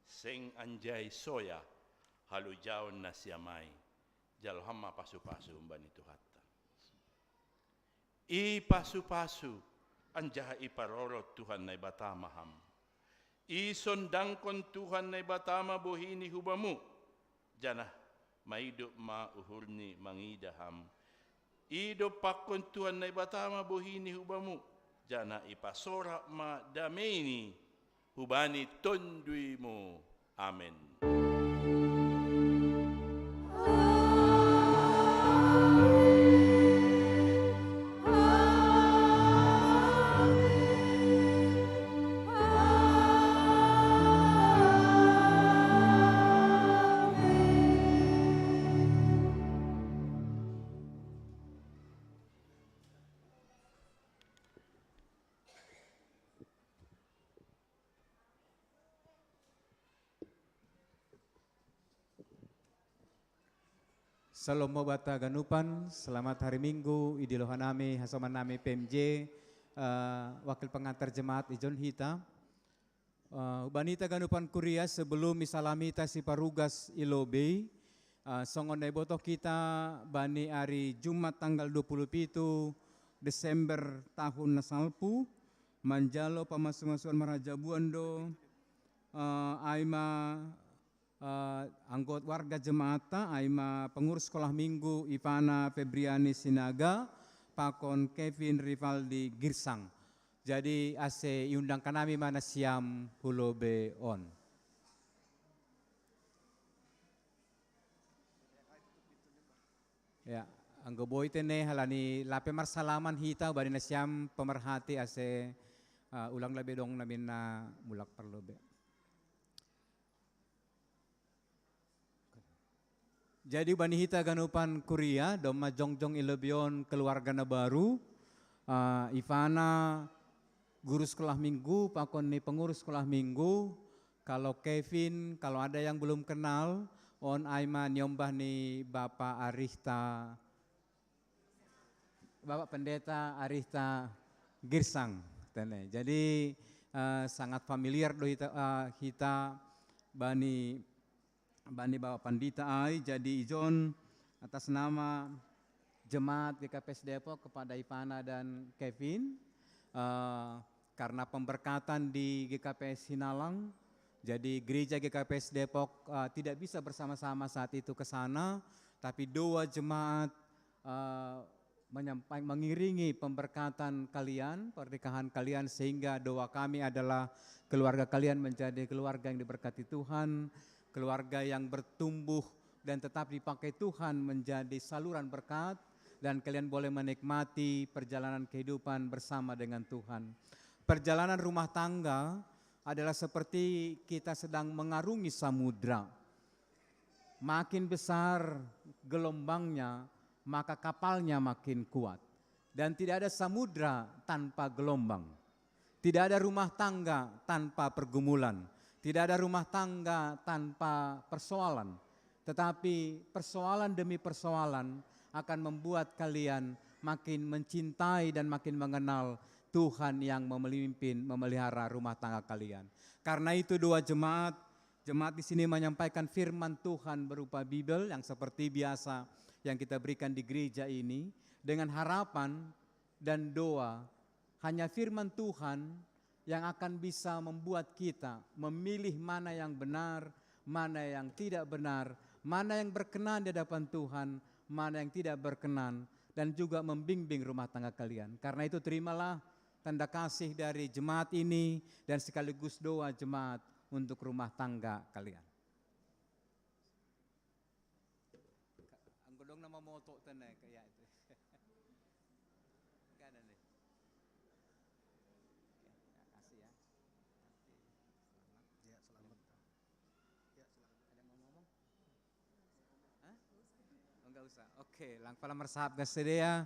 seng anjai soya halojaon nasiam ai, jalo Ham ma pasu-pasu humbani Tuhanta. Ipasu-pasu anjaha iparorot Tuhan Naibata ma Ham. Isondangkon Tuhan Naibata ma bohini hu Bamu, janah maidop ma uhurni mangidah Ham. Idompakkon Tuhan Naibata ma bohini hu Bamu, janah ipasorak ma dameini hubani TonduyMu. Amen. Salom ma banta ganupan, selamat hari Minggu, idilo hanami, hasoman nami P M J, eh, wakil pengantar jemaat ijon hita. Eh, hubani hita ganupan kuria, sebelum isalami hita siparugas i lobei, eh, songon na ibotoh hita bani ari Jumat tanggal dua puluh pitu Desember tahun na salpu, manjalo pamasumasuon marhajabuan do, eh, ai ma, eh, anggot warga jemaatta, ai ma pengurus sekolah minggu Ivana Febriani Sinaga, pakon Kevin Rivaldi Girsang. Jadi ase iundangkan nami ma nasiam hu lobei on. Ya, anggo boi tene halani lape marsalaman hita bani nasiam pemerhati ase, eh, ulang labe dong namin na mulak parlobei. Jadi bani hita ganupan kuria, domma jongjong i lobei on keluarga na baru, eh, Ivana guru sekolah minggu, pakon ni pengurus sekolah minggu. Kalau Kevin, kalau ada yang belum kenal, on ai ma niombah ni Bapak Arihta, Bapak Pendeta Arihta Girsang. Tene. Jadi, eh, sangat familiar do hita, eh, hita bani, bani Bapak Pandita ai, jadi ijon atas nama jemaat G K P S Depok kepada Ivana dan Kevin, eh, karena pemberkatan di G K P S Hinalang, jadi gereja G K P S Depok, eh, tidak bisa bersama-sama saat itu ke sana, tapi doa jemaat, eh, menyampai-, mengiringi pemberkatan kalian, pernikahan kalian, sehingga doa kami adalah keluarga kalian menjadi keluarga yang diberkati Tuhan, keluarga yang bertumbuh dan tetap dipakai Tuhan menjadi saluran berkat, dan kalian boleh menikmati perjalanan kehidupan bersama dengan Tuhan. Perjalanan rumah tangga adalah seperti kita sedang mengarungi samudra. Makin besar gelombangnya, maka kapalnya makin kuat. Dan tidak ada samudra tanpa gelombang. Tidak ada rumah tangga tanpa pergumulan. Tidak ada rumah tangga tanpa persoalan. Tetapi persoalan demi persoalan akan membuat kalian makin mencintai dan makin mengenal Tuhan yang memimpin, memelihara rumah tangga kalian. Karena itu doa jemaat, jemaat di sini menyampaikan firman Tuhan berupa Bible yang seperti biasa yang kita berikan di gereja ini dengan harapan dan doa hanya firman Tuhan yang akan bisa membuat kita memilih mana yang benar, mana yang tidak benar, mana yang berkenan di hadapan Tuhan, mana yang tidak berkenan, dan juga membimbing rumah tangga kalian. Karena itu terimalah tanda kasih dari jemaat ini dan sekaligus doa jemaat untuk rumah tangga kalian. Anggo dong nama moto tene kayak itu. Enggak ada nih. Oke, makasih ya. Oke, selamat. Ya, selamat. Ya, selamat. Ada yang mau ngomong? Hah? Oh, enggak usah. Oke, lang pala marsahap gas dia.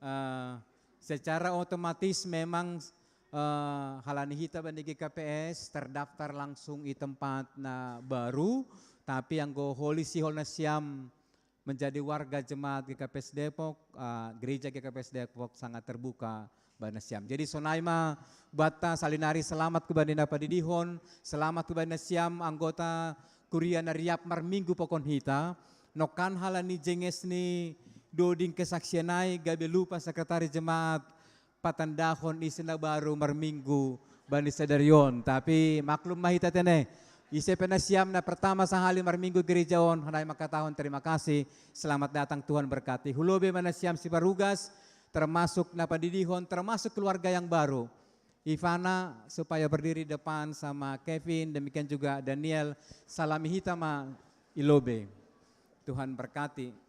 Eh, secara otomatis memang, eh, halani hita bani G K P S terdaftar langsung i tempat na baru, tapi anggo holi sihol nasiam menjadi warga jemaat G K P S Depok, eh, gereja G K P S Depok sangat terbuka bani nasiam. Jadi sonai ma banta salinari, selamat tu bani na padidihon, selamat tu bani nasiam anggota kuria na riap marminggu pakon hita. Nongkan halani jenges ni doding kesaksian ai gabe lupa sekretaris jemaat patandahon ise na baru marminggu bani sadari on. Tapi maklum ma hita tene, ise pe nasiam na pertama sahali marminggu gereja on, sonai mangkatahon terima kasih, selamat datang, Tuhan berkati. Hulobi ma nasiam siparugas, termasuk na padidihon, termasuk keluarga yang baru. Ivana supaya berdiri depan sama Kevin, demikian juga Daniel. Salami hita ma i lobei. Tuhan berkati.